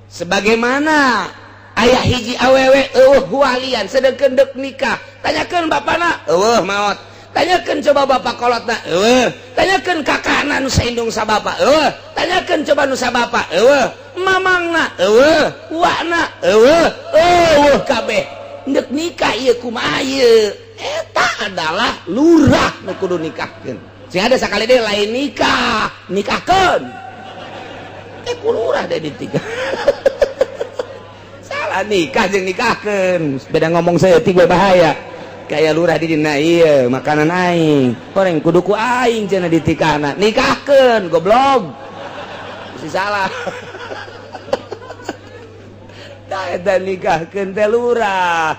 sebagaimana aya hiji awewe euweuh walian sedengkeun deuk nikah. Tanyakeun bapana, euweuh, maot. Tanyakeun coba bapak kolotna, euweuh. Tanyakeun kakakna nu saindung sa bapak, euweuh. Tanyakeun coba nu sa bapak, euweuh. Mamangna euweuh, uakna euweuh, euweuh kabeh. Deuk nikah ieu kumaha ieu? Eta adalah lurah nu kudu nikahkeun. Sing ada sakali deui lain nikah, nikahkeun eh ku lurah deh ditikah. Salah, nikah jeung nikahkeun beda. Ngomong saya tiga bahaya kayak lurah di dina ieu makanan aing goreng kudu ku aing cenah ditikahna. Nikahkeun, goblok, si salah. Tah eta nikahkeun teh lurah,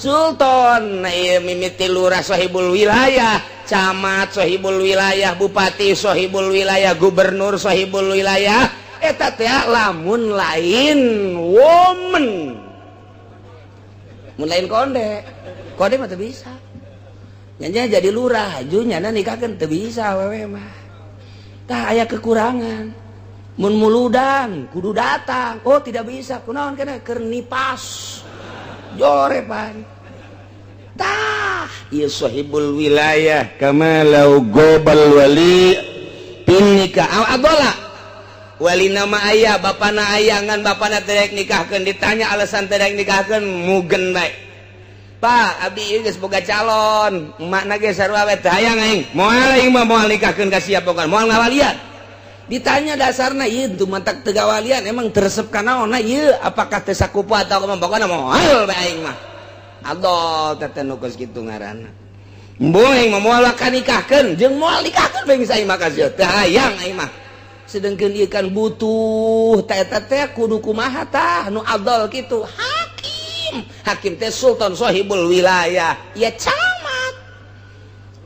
sultan. Nah, ieu mimiti lurah sahibul wilayah, camat sahibul wilayah, bupati sahibul wilayah, gubernur sahibul wilayah. Eta teh lamun lain woman, mun lain konde, konde mah teu bisa nyanya jadi lurah ju nyana nikahkeun, teu bisa awewe mah. Tah aya kekurangan. Mun muludan kudu datang, oh tidak bisa, kunaon? Kena keur nipas jorepan. Tah ieu sahibul wilayah Kama lau ghobal wali fin nikah aw adola. Wali nama ayah, bapana ayah, ngan bapana teu nikahkeun. Ditanya alasan teu nikahkeun, mugen bae, "Pak, abdi ieu geus boga calon, emakna ge sarua we, teu hayang aing, moal aing mah, moal nikahkeun ka sia, pokona moal ngawalian." Ditanya dasarna ieu teu mantak teu gawalian, emang teresep ka naonna ieu, apakah teu sakupu atau kumaha, pokona moal bae aing mah. Adol teh nu kos kitu ngaranna. Embung aing mah moal nikahkeun, jeung moal nikahkeun bae geus aing mah ka sia, teu hayang aing mah. Sedangkan ieu kan butuh. Tah eta teh kudu kumaha tah nu adol kitu? Hakim. Hakim teh sultan sahibul wilayah ya, camat,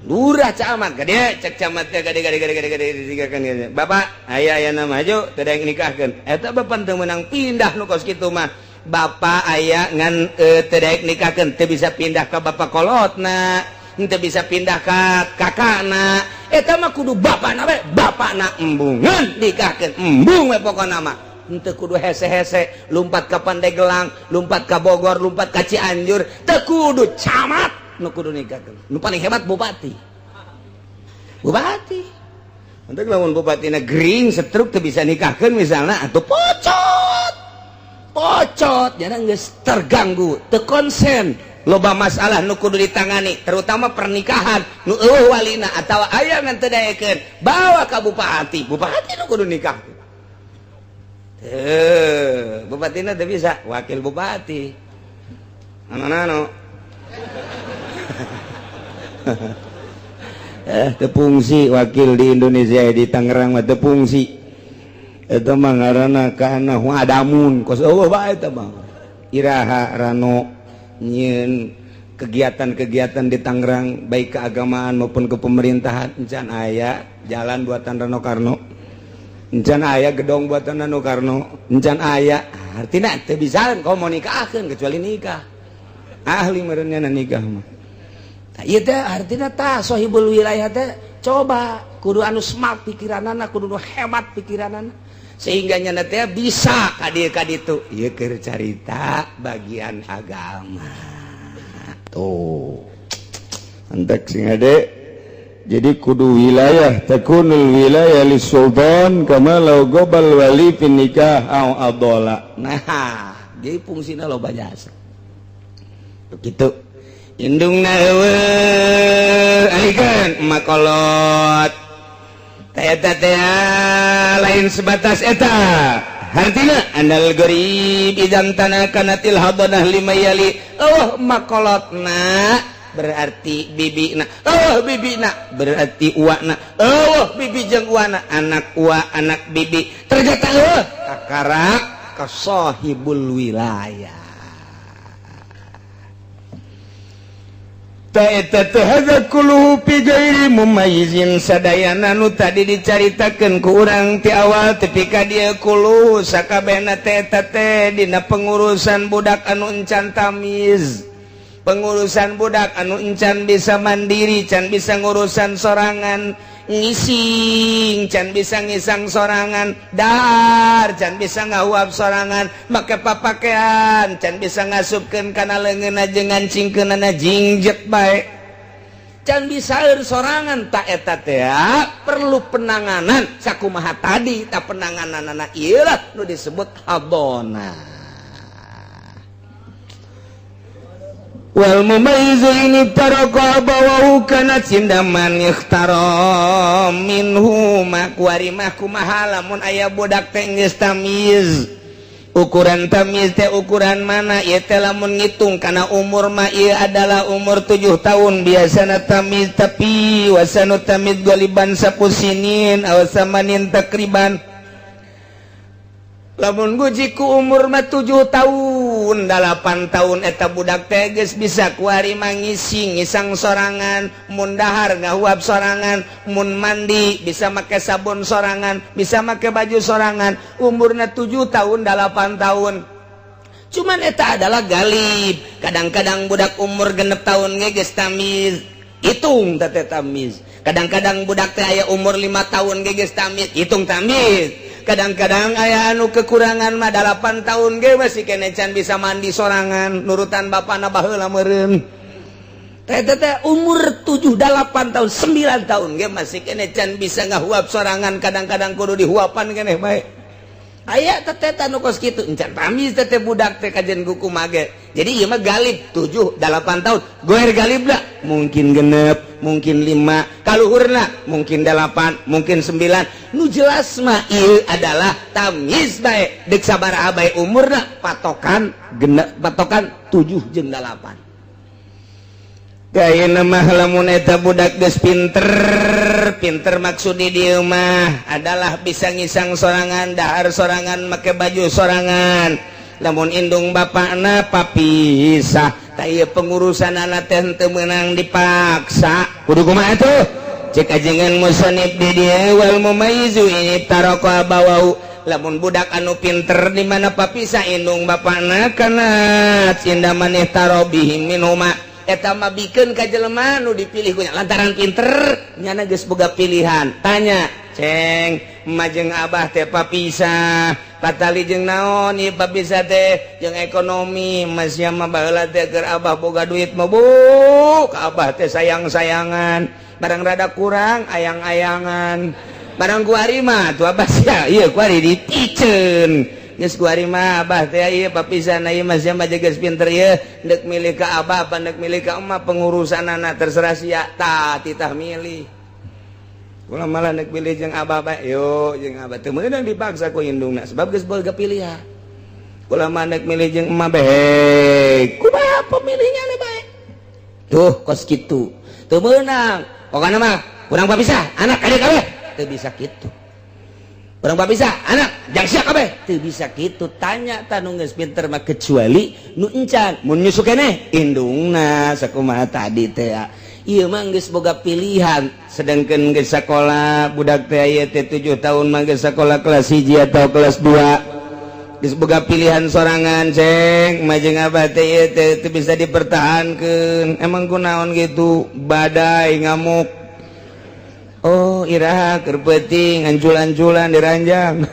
lurah, camat. Gede cek camat teh, gede gede gede gede gede nikahkeun. Bapak aya aya nama maju teu daek nikahkeun. Eta bapak teu meunang pindah nu kos kitu mah. Bapak aya ngan teu daek nikahkeun, teu bisa pindah ka bapak kolotna, teu bisa pindah ka kakakna. Eta mah kudu bapakna we, bapakna embungan nikahkeun, embung we pokona mah. Henteu kudu hese-hese lumpat ka Pandeglang, lumpat ka Bogor, lumpat ka Cianjur, teu kudu camat nu kudu nikahkeun. Nu paling hebat bupati. Bupati. Untuk lamun bupati gering, stroke, teu bisa nikahkeun misalnya, atau pocot. Pocot, jangan geus terganggu, teu konsen. Loba masalah nu kudu ditangani, terutama pernikahan nu euweuh walina atawa aya ngan teu daekeun, bawa ka bupati. Bupati nu kudu nikah. Teu, bupatina teu bisa, wakil bupati. Anu-anu. Teu fungsi wakil di Indonesia, di Tangerang mah teu fungsi. Eta mah ngaranna kana adamun kos euweuh bae eta mah. Iraha Rano nyieun kegiatan-kegiatan di Tangerang, baik keagamaan maupun kepemerintahan? Encan aya jalan buatan Rano Karno, encan aya gedong buatan Rano Karno, encan aya. Artinya teu bisa komunikasikan kecuali nikah ahli merenya. Nikah mah. Tah, ieu teh artinya tah sohibul wilayah teh coba kudu anu smart pikiranana, kudu nu hebat pikiranana, sehingga nyana teh bisa ka dieu ka ditu. Ieu keur carita bagian agama tuh. Antek sing ade. Jadi kudu wilayah, takunul wilayah sultan kama law gobal wali fi nikah au adola. Nah, jadi fungsina loba jasa. Begitu indungna euweuh, alikeun makolot. Eta teh lain sebatas eta. Hartina andal gorib idan tanah kanatil hadanah lima yali. Oh, makolotna berarti bibi na. Oh, bibi na berarti uakna. Oh, bibi jeung uakna, anak ua, anak bibi. Ternyata oh kakara ka sahibul wilayah. Mumayyizin. Sadayana nu tadi dicaritakeun ku urang ti awal tepi ka dieu, kulu sakabehna teh eta teh dina pengurusan budak anu encan tamiz, pengurusan budak anu encan bisa mandiri, can bisa ngurusan sorangan, ngising can bisa ngisang sorangan, dar can bisa ngahuap sorangan, make papakean can bisa ngasupkeun kana leungeunna jeung ngancingkeunana jingjet bae, can bisa sorangan. Tak eta teh perlu penanganan sakumaha tadi. Tak penangananana ieu lah nu disebut habona. Wal mumayyizu ini taraka abawahu kanat sindaman ikhtara minhu makuari mah kumaha lamun aya budak teh geus tamyiz. Ukuran tamyiz teh ukuran mana ieu teh? Lamun ngitung kana umur mah ieu adalah umur 7 tahun biasana tamyiz, tapi wasanu tamyiz goliban sapusinin aw samanin takriban. Lamun guji ku umur mah 7 tahun, 8 tahun eta budak teh geus bisa kuari mangising ngisang sorangan, mun dahar ngahuap sorangan, mun mandi bisa make sabun sorangan, bisa make baju sorangan, umurna 7 tahun, 8 tahun. Cuman eta adalah galib. Kadang-kadang budak umur 6 tahun ge geus tamiz, hitung teh tamiz. Kadang-kadang budak teh aya umur 5 tahun ge geus tamiz, hitung tamiz. Kadang-kadang aya anu kekurangan mah 8 tahun ge masih kene can bisa mandi sorangan, nurutan bapana baheula meureun. Teh teh umur 7, 8 tahun, 9 tahun ge masih kene can bisa ngahuap sorangan, kadang-kadang kudu dihuapan keneh bae. Aya teh anu kos kitu encan tamiz teh budak teh kajen kuku mage. Jadi ieu mah galib 7, 8 tahun. Goer galibna mungkin 6, mungkin 5, kaluhurna mungkin 8, mungkin 9. Nu jelas mah ieu adalah tamyiz bae. Deuk sabaraha bae umurna, patokan genep, patokan 7 jeung 8. Kayakna mah lamun eta budak geus pinter, pinter maksud di dieu mah adalah bisa ngisang sorangan, dahar sorangan, make baju sorangan. Lamun indung bapakna papisah, tah ieu pengurusan anak teh teu meunang dipaksa. Kudu kumaha tuh? Cek ajengan musonib di dieu, wal mumayyizu ini taraka abawahu. Lamun budak anu pinter di mana papisah indung bapakna, kana cinda maneh tarobihi minhuma, eta mah bikeun ka jelema nu dipilih kunya lantaran pinter nyana geus boga pilihan. Tanya, "Ceng, majeng abah teh papisah patali jeung naon ieu papisah teh?" "Jeung ekonomi." "Masih mah baheula teh keur abah boga duit mah, bu, ka abah teh sayang-sayangan, barang rada kurang ayang-ayangan. Barang kuari mah tuh abah sia ieu kuari dipiceun." Geus kuari mah abah teh ieu papisan ieu mah sia mah geus pinter ieu, deuk milih ka abah apa deuk milih ka emak, pengurusanana terserah sia. Tah, titah milih. Kula malah deuk milih jeung abah bae, yo jeung abah teu meunang dipaksa ku indungna sebab geus boga pilihan. Kula mah deuk milih jeung emak bae, kumaha pemilihnya bae. Tuh, kos kitu. Teu meunang. Pokokna mah kurang papisah, anak kade kabeh. Teu bisa kitu. Urang papisah, anak jang sia kabeh. Teu bisa kitu. Tanya ta nu geus pinter mah, kecuali nu encan mun nyusu keneh indungna sakumaha tadi teh. Ieu mah geus boga pilihan, sedangkan geus sakola budak teh ieu teh 7 tahun mah geus sakola kelas 1 atau kelas 2, geus boga pilihan sorangan. Ceng, majeng abah teh ieu teh teu bisa dipertahankeun. Emang kunaon gitu? Badai ngamuk. Oh, iraha keur peuting ancul-anculan di ranjang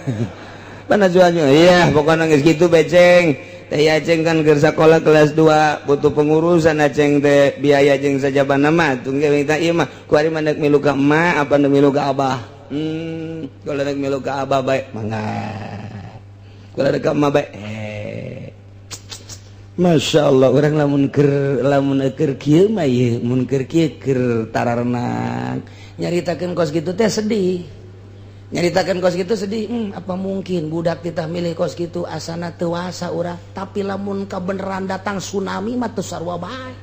mana jualnya. Iya, pokoknya geus kitu beceng teh. Aceng kan keur sakola kelas 2, butuh pengurusan aceng teh, biaya jeung sajabana mah. Tunggu minta ieu mah kuari mah deuk milu ka emak apa deuk milu ka abah. Kalau deuk milu ka abah bae mangga, kalau deuk ka emak bae. Masya Allah, orang lamun keur kieu mah ieu mun keur kieu keur tararenang nyaritakeun kos kitu teh sedih, nyaritakeun kos kitu sedih. Apa mungkin budak kita milih kos kitu? Asana teu wasa urang, tapi lamun kabeneran datang tsunami mah teu sarua bae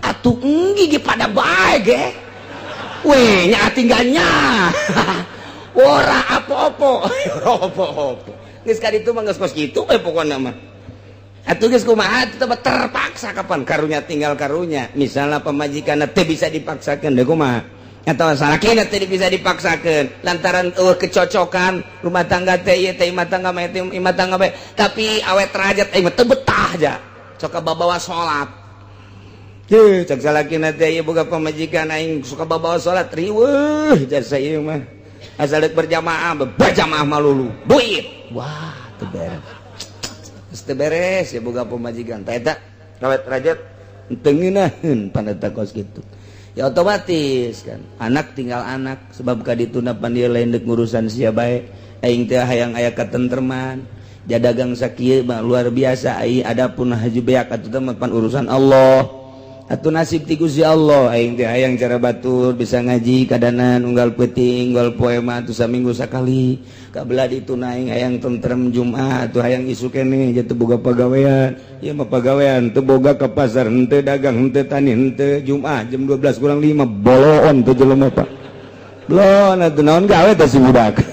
atuh. Enggi ge pada bae ge we nya, tinggalnya ora apa-apa, ora apa-apa. Geus ka ditu mah geus kos kitu we pokona mah atuh. Geus kumaha atuh, terpaksa. Kapan karunya tinggal karunya, misalnya pamajikan teu bisa dipaksakeun deui kumaha, atau salakina teu bisa dipaksakeun lantaran kecocokan rumah tangga teh ieu teh, imah tangga mah teh imah tangga bae, tapi awet rajat mah teu betah aja sok babawa salat. Ye, cek salakina teh ieu boga pamajikan aing suka babawa salat, riweuh jasa ieu mah, asal deuk berjamaah berjamaah malulu duit. Wah, teu beres. Geus teu beres ya boga pamajikan teh eta awet rajat teu ngeunaheun pan eta kos kitu. Ya otomatis kan anak tinggal anak, sebab kadituna pan ieu lain deuk ngurusan sia bae. Aing teh hayang aya katentreman, jadagang sakieu mah luar biasa ai. Adapun haju beak atuh teh mah pan urusan Allah atuh, nasib ti Gusti Allah. Aing teh hayang cara batur bisa ngaji kadanan unggal peuting, unggal poe mah atuh saminggu sakali. Kabelah ditu aing hayang tentrem Jumat atuh, hayang isuk keneh jatuh boga pagawean. Ieu mah pagawean teu boga, ke pasar henteu, dagang henteu, tani henteu, Jumat jam 12 kurang 5 boloon teu jelema, Pak. Belon atuh, naon gawe teh si budak?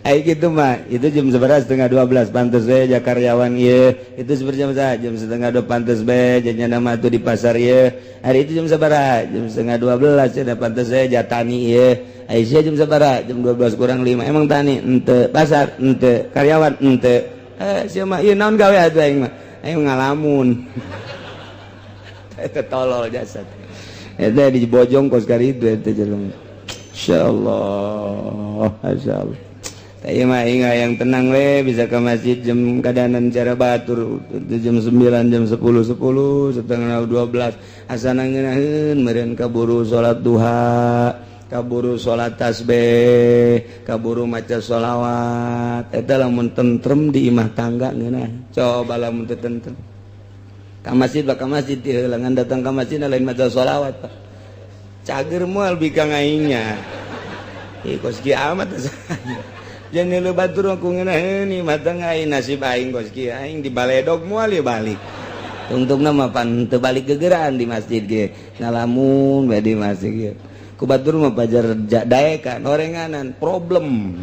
Ai gitu mah itu jam sebelas setengah 12 pantes we ja karyawan ieu. Itu seperti jam sa jam setengah dua pantes be jadinya nama tuh di pasar ieu. Hari itu jam sabaraha? Jam setengah 12 ya pantes we ja tani ieu. Ai sia jam sabaraha? Jam 12 kurang 5. Emang tani ente, pasar ente, karyawan ente. Eh, sia mah ieu naon gawe atuh? Aing mah aing ngalamun. Eta tolol jasad eta dibojong kos kali itu eta jelema. Insyaallah, insyaallah. Tapi mah yang tenang we bisa ke masjid jam kadanan cara batur jam 9, jam 10, 10 setengah 12, asana ngeunaheun meureun, kaburu salat duha, kaburu salat tasbih, kaburu maca sholawat. Eta lamun tentrem di imah tangga ngeunah. Coba lamun teu tentrem ka masjid, bakal masjid diheulangan, datang ka masjid lain maca sholawat, Pak. Cager moal bikang aingnya. Ih, kos kieu amat. Jangan lu batur aku ngeunaheun imah tangga aing, nasib aing kos kieu, aing di baledog moal ya balik. Tungtungna mah pan teu balik gegeran di masjid ge ngalamun bae di masjid ge. Ku batur mah pajar daekan orenganan problem.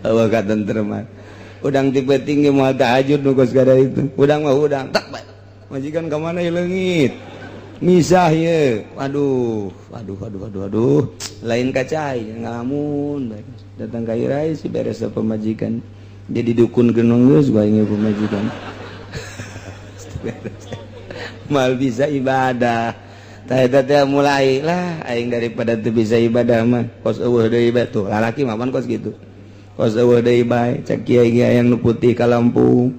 Eueuh katentreman. Udang tipe tinggi moal tahajud nu kos kada itu. Udang mah udang tak bae. Majikan ka mana leungit. Misah ye. Waduh, waduh, waduh, waduh, waduh. Lain kacai ngalamun bae. Datang ka irai si beres pemajikan. Jadi dukun genong geus bae pemajikan. Mal bisa ibadah. Tah eta teh mulai lah aing daripada teu bisa ibadah mah kos eueuh deui bae tuh. Lalaki mah pan kos gitu. Kos eueuh deui bae cek kiai yang nu putih ka Lampung.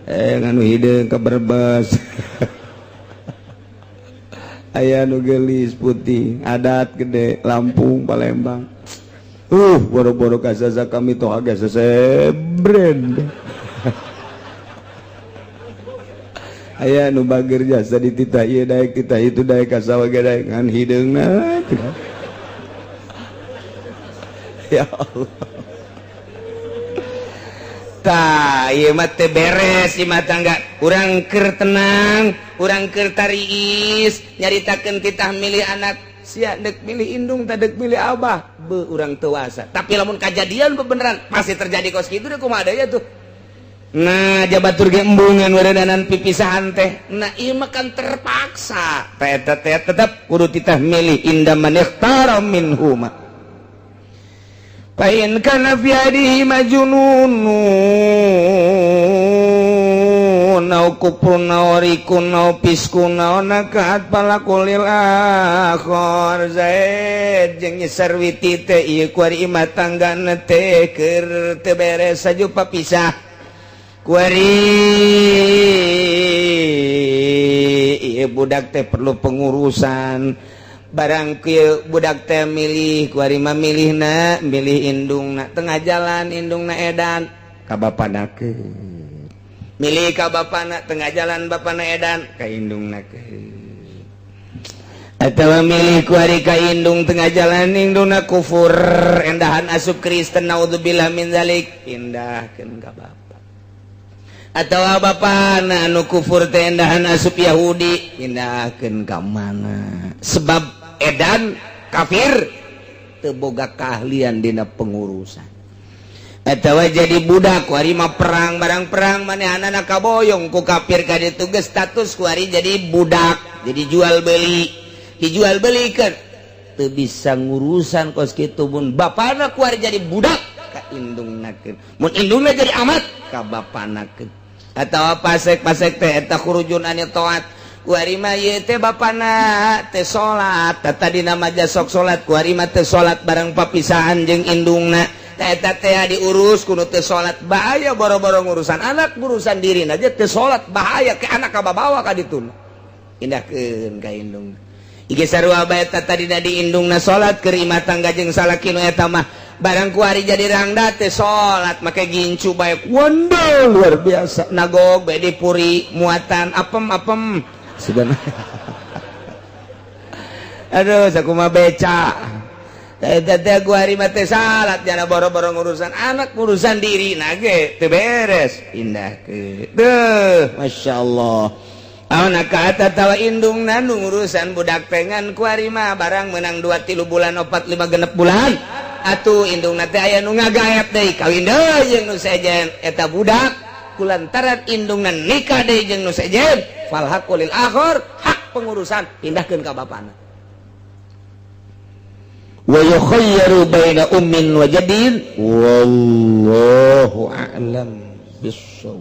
Eh, nganu hideung ka Brebes. Aya nu geulis putih adat gede Lampung, Palembang. Boro-boro kasaza kami toh agak sesebren. Aya nu bager jasa dititah ieu daek, titah itu daek, kasawa ge daek ngan hideungna. Ya Allah. Tah, ieu mah teu beres imah tangga. Urang keur tenang, urang keur tariis, nyaritakeun titah milih anak. Sia dek milih indung tah dek milih abah. Be urang teu wasa. Tapi lamun kajadian bebeneran pasti terjadi kos kitu deh, kumaha deui tuh. Nah, jabatur ge embungan weureunanan pipisahan teh. Nah, ieu mah kan terpaksa. Teh eta teh tetep kudu titah milih inda man ikhtara minhuma. Fa in kana fi adihi majnunun au kufrun au rikun au fiskun au nakahat falakul akhar. Zaid jeung Sarwiti teh ieu kuari imah tanggana teh keur teu beres saju papisah. Kuari ieu budak teh perlu pengurusan. Barang kieu budak teh milih kuari mah milihna milih indungna, tengah jalan indungna edan ka bapana keun. Milih ka bapana, tengah jalan bapana edan ka indungna keun. Atawa milih kuari ka indung, tengah jalan indungna kufur, endahan asup Kristen, naudzubillah min zalik, pindahkeun ka bapa. Atawa bapana anu kufur teh endahan asup Yahudi, pindahkeun ka mana? Sebab edan kafir teu boga keahlian dina pengurusan. Atawa jadi budak kuari mah perang, barang perang manehanana kaboyong ku kafir ka ditu geus status kuari jadi budak, jadi jual beli, dijual belikeun teu bisa ngurusan kos kitu. Mun bapana kuari jadi budak ka indungna keun, mun indungna jadi amat ka bapana keun. Atawa pasek-pasek teh eta khurujun anit taat. Kuari mah ieu teh bapana teh salat, tadina mah sok salat, kuari mah teu salat bareng papisahan jeung indungna. Tah eta teh diurus kudu teu salat, bahaya. Boro-boro ngurusan anak, ngurusan diri aja teu salat bahaya, ke anak kababawa ka ditu. Indahkeun ka indung. Ige sarua bae eta tadina di indungna salat keur imah tangga jeung salaki nu eta mah, barang kuari jadi rangda teh salat make gincu bae, wandel luar biasa, nagog bae dipuri muatan apem-apem sugan. Aduh, sakumaha beca eta teh kuari mah teh salat jana. Boro-boro ngurusan anak, ngurusan diri nage teu beres, indahkeun deuh. Masyaallah. Anak kata tawa indung nu ngurusan budak pengan kuari mah barang menang 2 3 bulan, 4 5 6 bulan atuh indungna teh aya nu ngagaet deui, kawin deui jeung nu sejen. Eta budak kulantaran indungna nikah deui jeung nu sejen, fal haqqu lil akhar, hak pengurusan pindahkeun ka bapana. Wa yukhayyaru baina ummin wa jadin, wallahu a'lam bissawab.